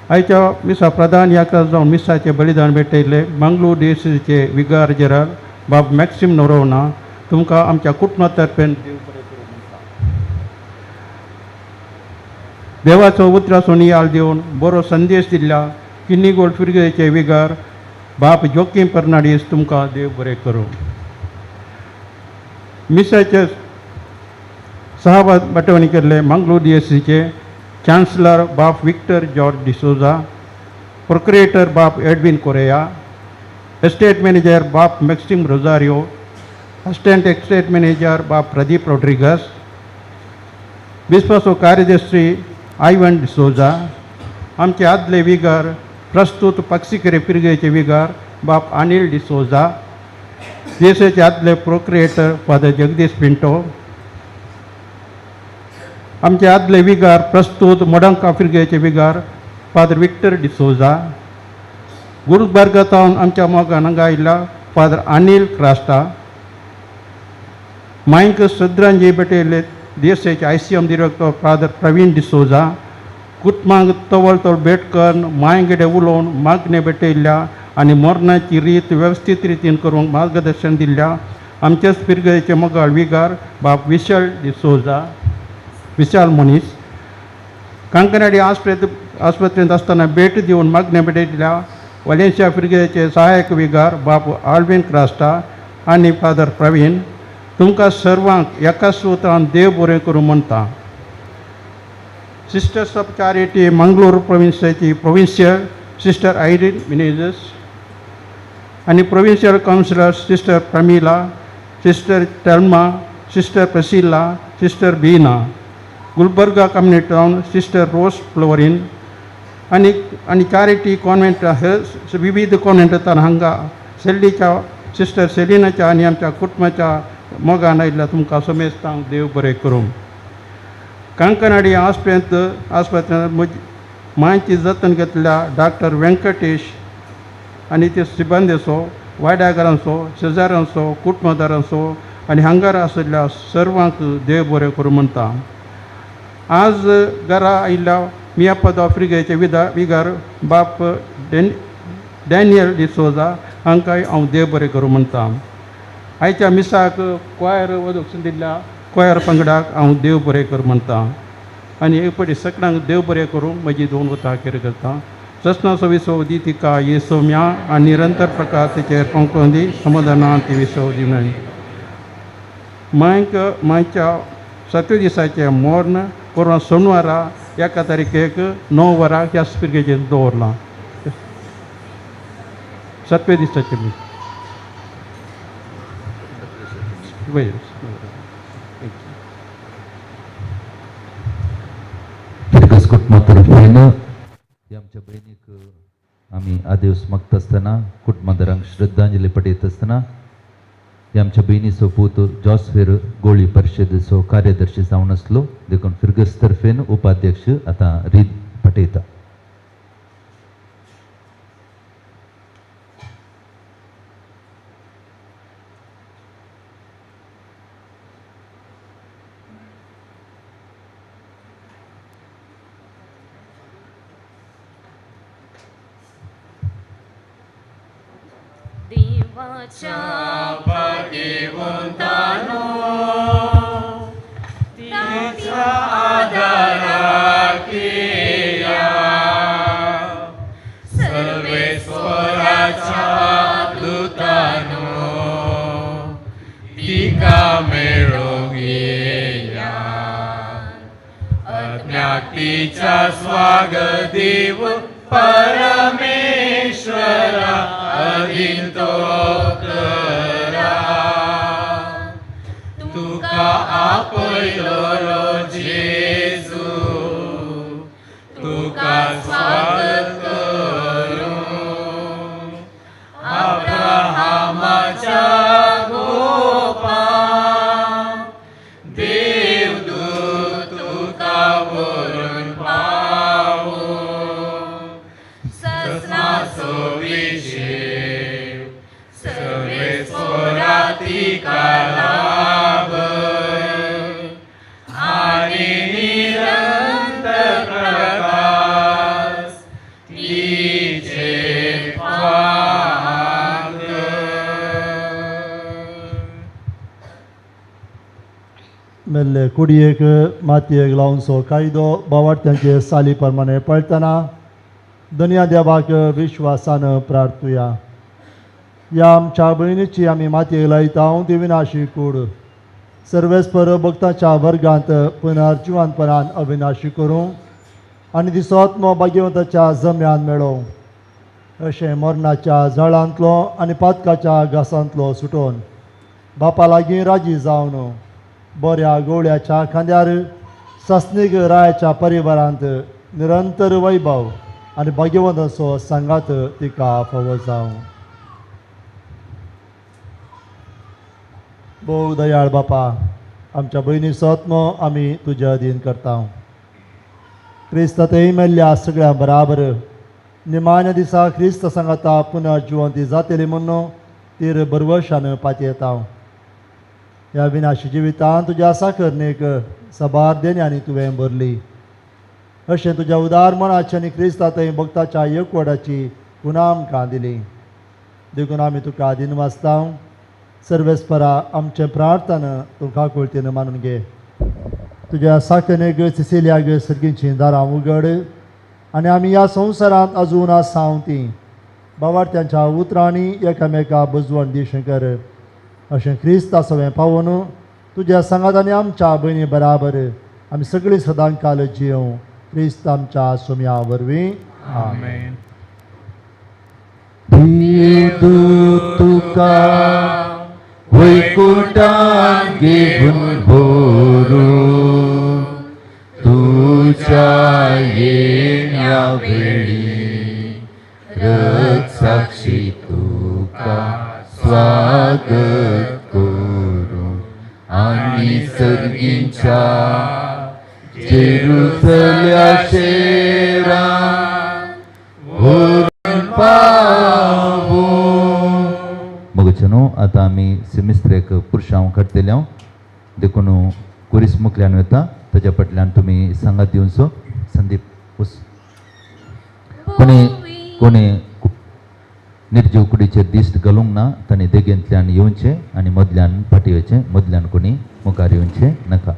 [SPEAKER 12] आयच्या मिसा प्रधान ह्या जावन मिसाचें बलिदान भेटयल्ले मंगळूर देसीचे विगार जेराल बाब मॅक्सिम नोरोवना तुमकां आमच्या कुटुंबा तर्फेन देव बरें करूं म्हणटा. देवाचो उतराचो नियाळ दिवन बरो संदेश दिल्ल्या किन्नीगोड फिरगेचे विगार बाप जोकीम फर्नांडीस तुमकां देव बरें करूं. मिसाचे सहाबाद बाटवणी केल्ले मंगलोर डीएससीचे चान्सलर बाप विक्टर जॉर्ज डिसोजा, प्रोक्रिएटर बाप एडविन कोरेया, एस्टेट मॅनेजर बाप मॅक्सिम रोजारियो, असिस्टंट एस्टेट मॅनेजर बाप प्रदीप रोड्रिगस, बिस्पाचो कार्यदर्शी आयवन डिसोजा, आमचे आदले विगार प्रस्तूत पक्षीकेरे पिरगेचे विगार बाप अनिल डिसोजा, देशाचे आदले प्रोक्रिएटर फादर जगदीश पिंटो, आमचे आदले विगार प्रस्तूत मोडंका फिरगेचे विगार फादर विक्टर डिसोजा, गुलबर्गा आमच्या मोगान हांगा आयिल्ल्या फादर अनिल क्रास्टा, मायंक श्रद्धांजली भेटयल्ले देशाचे ICM director father Praveen D'Souza, कुटुंबांक तवळ तवळ भेट करून मांयगेडे उलोवन मागणे भेटयल्ल्या आनी मरणाची रीत वेवस्थीत रितीन करूंक मार्गदर्शन दिल्ल्या आमचेच फिरगेचे मोगाळ विगार बाप विशाल डिसोजा, विशाल मनीस, कांकणाडी आस्पत्रेंत आसतना भेट दिवन मागणे भेटयल्ल्या वालेन्सिया फिरगेचे सहायक विगार बाप आल्विन क्रास्टा आनी फादर प्रवीण, तुमकां सर्वांक एका सुत्रान देव बरें करूं म्हणटा. सिस्टर्स ऑफ चॅरिटी मंगलोर प्रोविन्साची प्रोविन्शियल सिस्टर आयरीन मिनेजस आनी provincial councillor sister Pramila, sister Telma, sister Priscilla, sister Beena, Gulbarga community town sister Rose Florin आनी आनी चॅरिटी कॉन्वेंट हे विविध कॉन्वेंटान हांगा सेल्लीच्या सिस्टर सेलिनाच्या आनी आमच्या कुटुंबाच्या मोगान आयिल्ल्या तुमकां समेस्तांक देव बरें करूं. कांकणाडी आस्पत्रेंत म्हजी मांयची जतन घेतल्या डॉक्टर व्यंकटेश आनी ते सिबंदेचो, वाड्याघरांचो, शेजाऱ्यांचो, कुटुंबदारांचो आनी हांगार आशिल्ल्या सर्वांक देव बरें करूं म्हणटा. आज घरा आयिल्ल्या मियापद आफ्रिकेचे विगार बाप डॅनियल डिसोजा हांकांय हांव देव बरें करूं म्हणटा. आयच्या मिसाक क्वायर वदोक्षण दिल्ल्या क्वायर पंगडाक हांव देव बरें करूं म्हणटा आनी एक पटी सगळ्यांक देव बरें करूं म्हजी दोन वता केर करता. ससना विसव दी तिका ये सौम्या आनी निरंतर प्रकाशेचेर पंकोवन दी समाधानान ती विसव दिवनाय. मांयक मांयच्या सत्य दिसाचें मोर्न परवां सोनवारा 1 तारखेक 9 वरां ह्या स्पिरगेचेर दवरलां. 7व्या दिसाचें मीस.
[SPEAKER 9] फिरगस कुटुंबा तर्फेन आमच्या भयणीक आमी आदेवस मागता आसतना कुटुंबादारांक श्रद्धांजली पटयत आसतना आमच्या भयणीचो पूत जॉस्फेर गोळी परिशदेचो कार्यदर्शी जावन आसलो देखून फिरगस तर्फेन उपाध्यक्ष आतां रीत पटयता.
[SPEAKER 5] देवाच्या भाग्यवंतानो तिच्या आदाराक येया, सर्वेस्वराच्या दुतानो तिका मेळोवंक येया, आत्म्याक तिच्या स्वागत दिव परमेश्वरा अधीन तो करा, तुका आपयलो जेजू तुका स्वागत करूं, अब्राहामाच्या गोपा देवदूत तुका व्हरून पावो, ससनाचो विशेव सर्वेस्वरा तिका लाभय आनी निरंतर प्रकाश तिचेर फांक.
[SPEAKER 16] मेल्ले कुडयेक मातयेक लावनसो कायदो बावाट्यांचे साली प्रमाणे पळटना दनया देवाक विश्वासान प्रार्थुया. ह्या आमच्या भयणीची आमी मातयेक लायता ती विनाशी कूड सर्वेस्पर भक्ताच्या वर्गांत पुनर्जिवंतपणान अविनाशी करूं आनी दिसोत्मो भाग्यवंताच्या जम्यान मेळोवं. अशें मरणाच्या जाळांतलो आनी पातकाच्या घासांतलो सुटोवन बापा लागीं राजी जावन बऱ्या गोवळ्याच्या खांद्यार सासणीक रायाच्या परिवारांत निरंतर वैभव आनी भाग्यवंताचो सांगात तिका फावो जावं. भोव दयाळ बापा, आमच्या भयणीचो आत्मो आमी तुज्या अधीन करता. क्रिस्त थंय मेल्ल्या सगळ्यां बराबर निमाण्या दिसा क्रिस्त सांगाता पुनर्जिवंती जातली म्हूण तीर बरवशान पातयेता. ह्या विनाशी जिवितान तुज्या साकरणेक सबार देण्यांनी तुवें भरली. अशें तुज्या उदार मनाची आनी क्रिस्ता थंय भक्ताच्या एकवटाची पुना आमकां दिली. देखून आमी तुका दिनवासता. सर्वेस्परा आमचें प्रार्थना तूं काकुळतीन मानून घे. तुज्या साकरणेक सिसिलियाक सर्गीचीं दारां उगड आनी आमी ह्या संवसारांत अजून आसा तीं बावार्थ्यांच्या उतरांनी एकामेका बुजवण दिशें कर. अशें क्रिस्ता सवें पावोन तुज्या सांगात आनी आमच्या भयणी बराबर आमी सगळीं सदां काल जियों. क्रिस्त आमच्या सोम्या वरवीं. आमेन.
[SPEAKER 9] तुका वैकुंठान घेवन भोरू तुज्या येण्या वेळी रक्षाक्षी तुका स्वागत करूं आनी सर्गींच्या जेरुसल्या शेरान व्हरून पावूं. मगचनो आतां आमी सिमिस्त्रेक पुरशांव काडटले हांव, देखून कुरीस मुखल्यान वता ताज्या फाटल्यान तुमी सांगात दिवचो. संदीप कोणी कोणी निर्जीव कुडीचेर दिश्ट घालूंक ना तांणी देगेंतल्यान येवचें आनी मदल्यान फाटीं वचचें, मदल्यान कोणी मुखार येवचें नाका.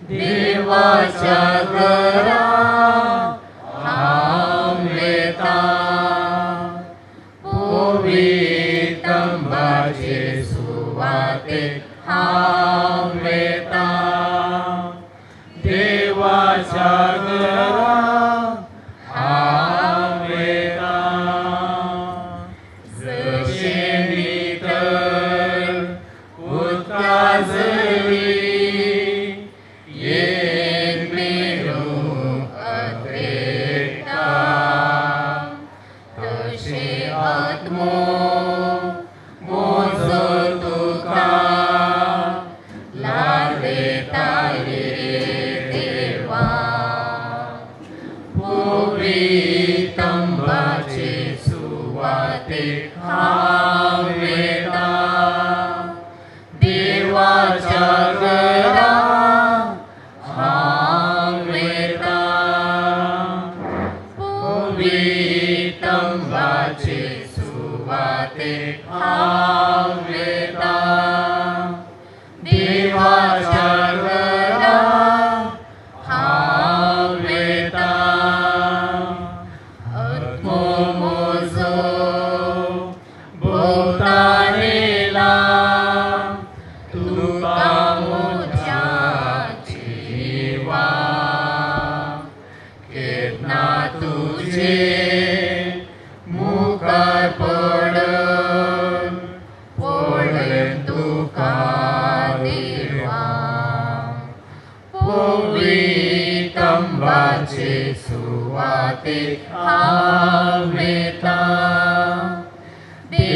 [SPEAKER 17] देवाच्या घरा हांव वेता, पवित्रंबाचे सुवातेक हांव वेता, देवाच्या घरा हांव वेता. जशें नितळ उदका जरी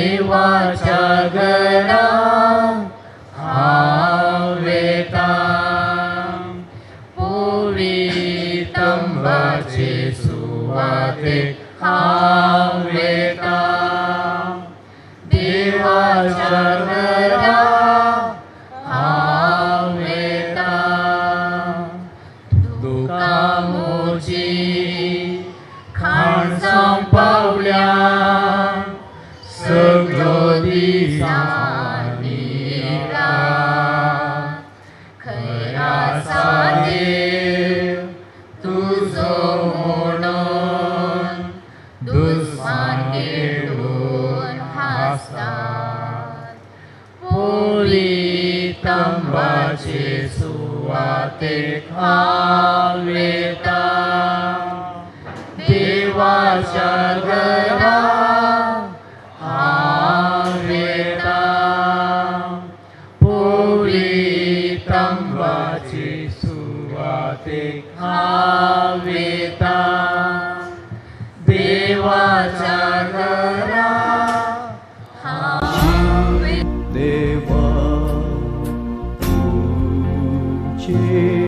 [SPEAKER 17] देवाच्या घरा हांव वेता, पवित्रंबाचे सुवातेक हांव वेता, देवाच्या घरा हांव वेता. तुका म्हजी खाण संपावल्या सगळो दिसांनी रात, आसतात पोळी तंबाचे सुवातेक हांव वेता देवाच्या घरा हांव वेता पोळी तंबाचे सुवातेक हांव वेता देवाच्या घरा हांव वेता.
[SPEAKER 10] देवा तुझे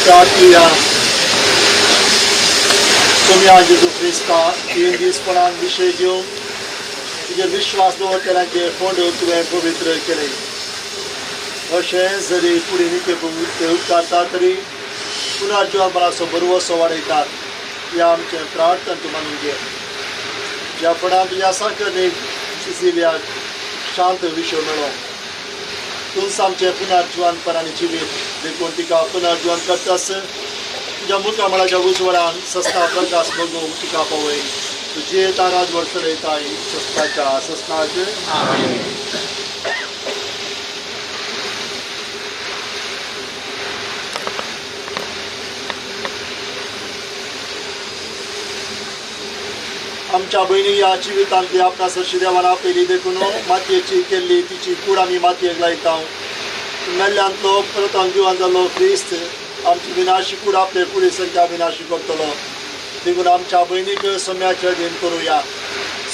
[SPEAKER 16] प्रार्थुया. सोम्या जेजू क्रिस्ता, 3 दीसपणान विशय घेवन तुजेर विश्वास दवरतल्यांचे फोंड तुवें पवित्र केले. अशें जरी कुडीन ते उपकारता तरी पुनर्जिवनपणाचो बरवसो वाडयतात. ह्या आमचें प्रार्थना तूं मानून घे. ज्या फणान तुज्या साकरणीक सिसिलियाक शांत विशय मेळो. तूंच आमचें पुनर्जिवनपण आनी जिवीत देखून तिका पुनर्जिवन करतास. तुज्या मुखामळाच्या उजवाडान सस्ता प्रकाश बघूंक तिका पावय. तुजे ताराज वर्सलयताय सस्ताच्या सस्नाक. आमच्या भयणी ह्या जिवितांतली आपणा सरशी देवान आपयली देखून मातयेची केल्ली तिची कूड आमी मातयेक लायता. मेल्ल्यांतलो परत जिवन जाल्लो क्रिस्त आमची विनाशी कूड आपले कुडी संख्या विनाशी करतलो. देखून आमच्या भयणीक सोम्याचे अधीन करुया.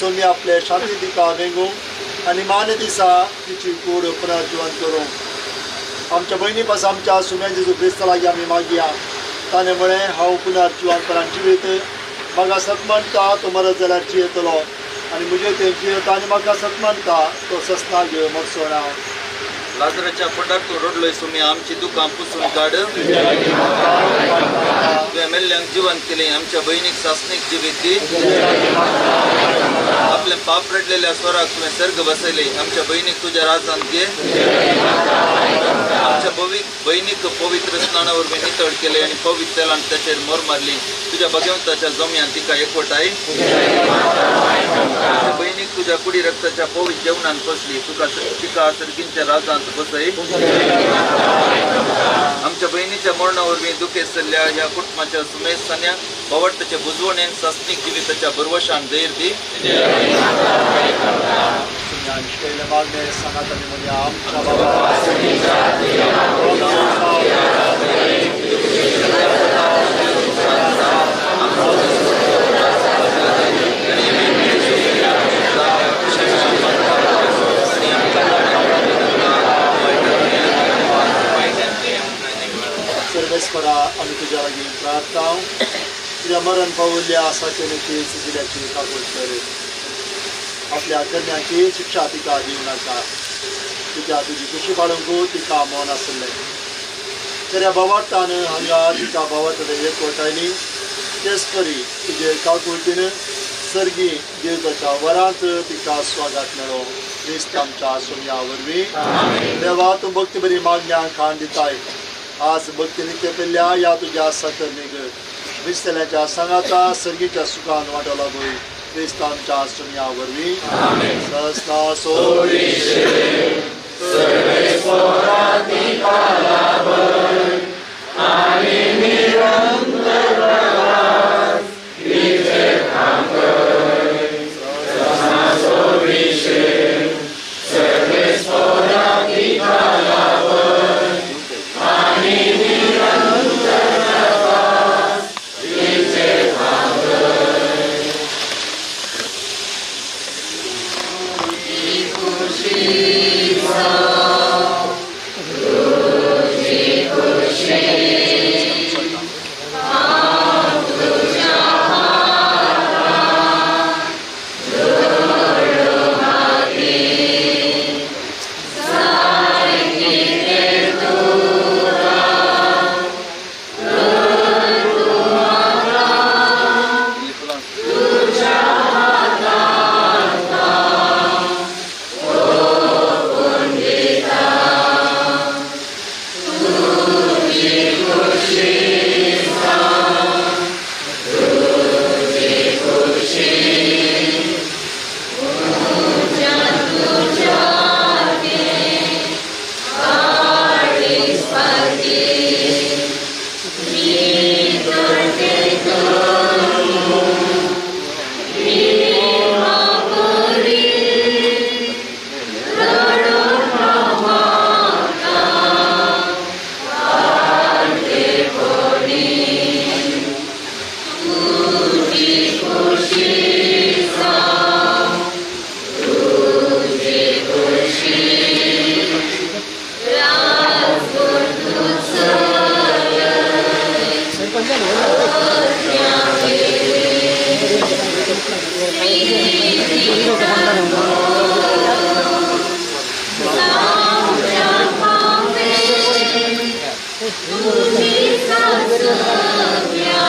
[SPEAKER 16] सोमी आपले शांती तिका वेंगूंक आनी मान्य दिसा तिची कूड पुनर्जिवन करूंक. आमच्या भयणी पास आमच्या सोम्या जेजू क्रिस्ता लागीं आमी मागया. ताणें म्हळें, हांव पुनर्जिवनपणान जिवीत, म्हाका सत मानता तो मरत जाल्यार जियेतलो आनी म्हजे ते जियेता आनी म्हाका सत मानता तो ससनाक मरचो ना.
[SPEAKER 9] लाजराच्या फोंडार तूं रडलोय सुमी, आमची दुकां पुसून काड. तुवें मेल्ल्यांक जिवंत केलें, आमच्या भयणीक सासणीक जिवीत दी. आपलें पाप रडलेल्या स्वराक तुवें सर्ग बसयलें, आमच्या भयणीक तुज्या राजांत घे. आमच्या भयणीक पवित्र स्नाना वरवीं नितळ केलें आनी पवित्र तेलान ताचेर मोर मारली. तुज्या भगवंताच्या जमयान तिका एकवटाय. आमच्या भयणीक तुज्या कुडी रक्ताच्या पवित्र जेवणान पोसली, तुका तिका सर्गींच्या राजांत बसय. आमच्या भयणीच्या मरणा वरवीं दुखेसल्ल्या ह्या कुटुंबाच्या सुमेस्तान्या बावडताच्या बुजवणेन सासणीक जिविताच्या भरवशान धैर्य दी.
[SPEAKER 16] सर्वेस्परा आमी तुज्या लागीं प्रार्थना. तुज्या मरण पावल्ल्या साकेनेची सिजिल्याची काकूट कर. आपल्या कन्याची शिक्षा तिका दिवं नाका. तिका तुजी खुशी पाळूंक तिका मन आसलें. खऱ्या भावार्थान हांगा तिका भावार्थान एकवटायली. तेच परी तुजे काकुळटीन सर्गी देवताच्या वरांत तिका स्वागत मेळो. क्रिस्त आमच्या सोम्या वरवीं. देवा, तूं भक्ती बरी मागण्या खाण दिताय. आज भक्ती नित्य पेल्ल्या ह्या तुज्या साकरणीक विसतल्याच्या सांगाता सर्गीच्या सुखान वांटो लागूय. क्रिस्त आमच्या सोम्या वरवीं. सस्ना
[SPEAKER 7] She
[SPEAKER 4] तुजी सगळ्या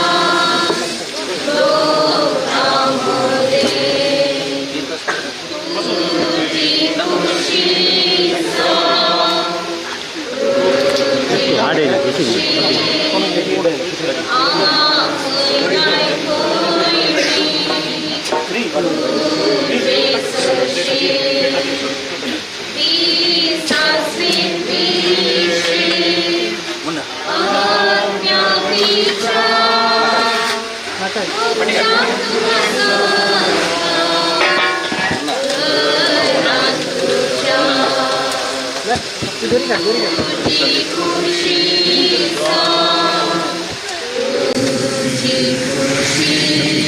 [SPEAKER 4] लोकां मदें तुजी खुशी आपणाय पयली तुजे सरशी तुजी खुशी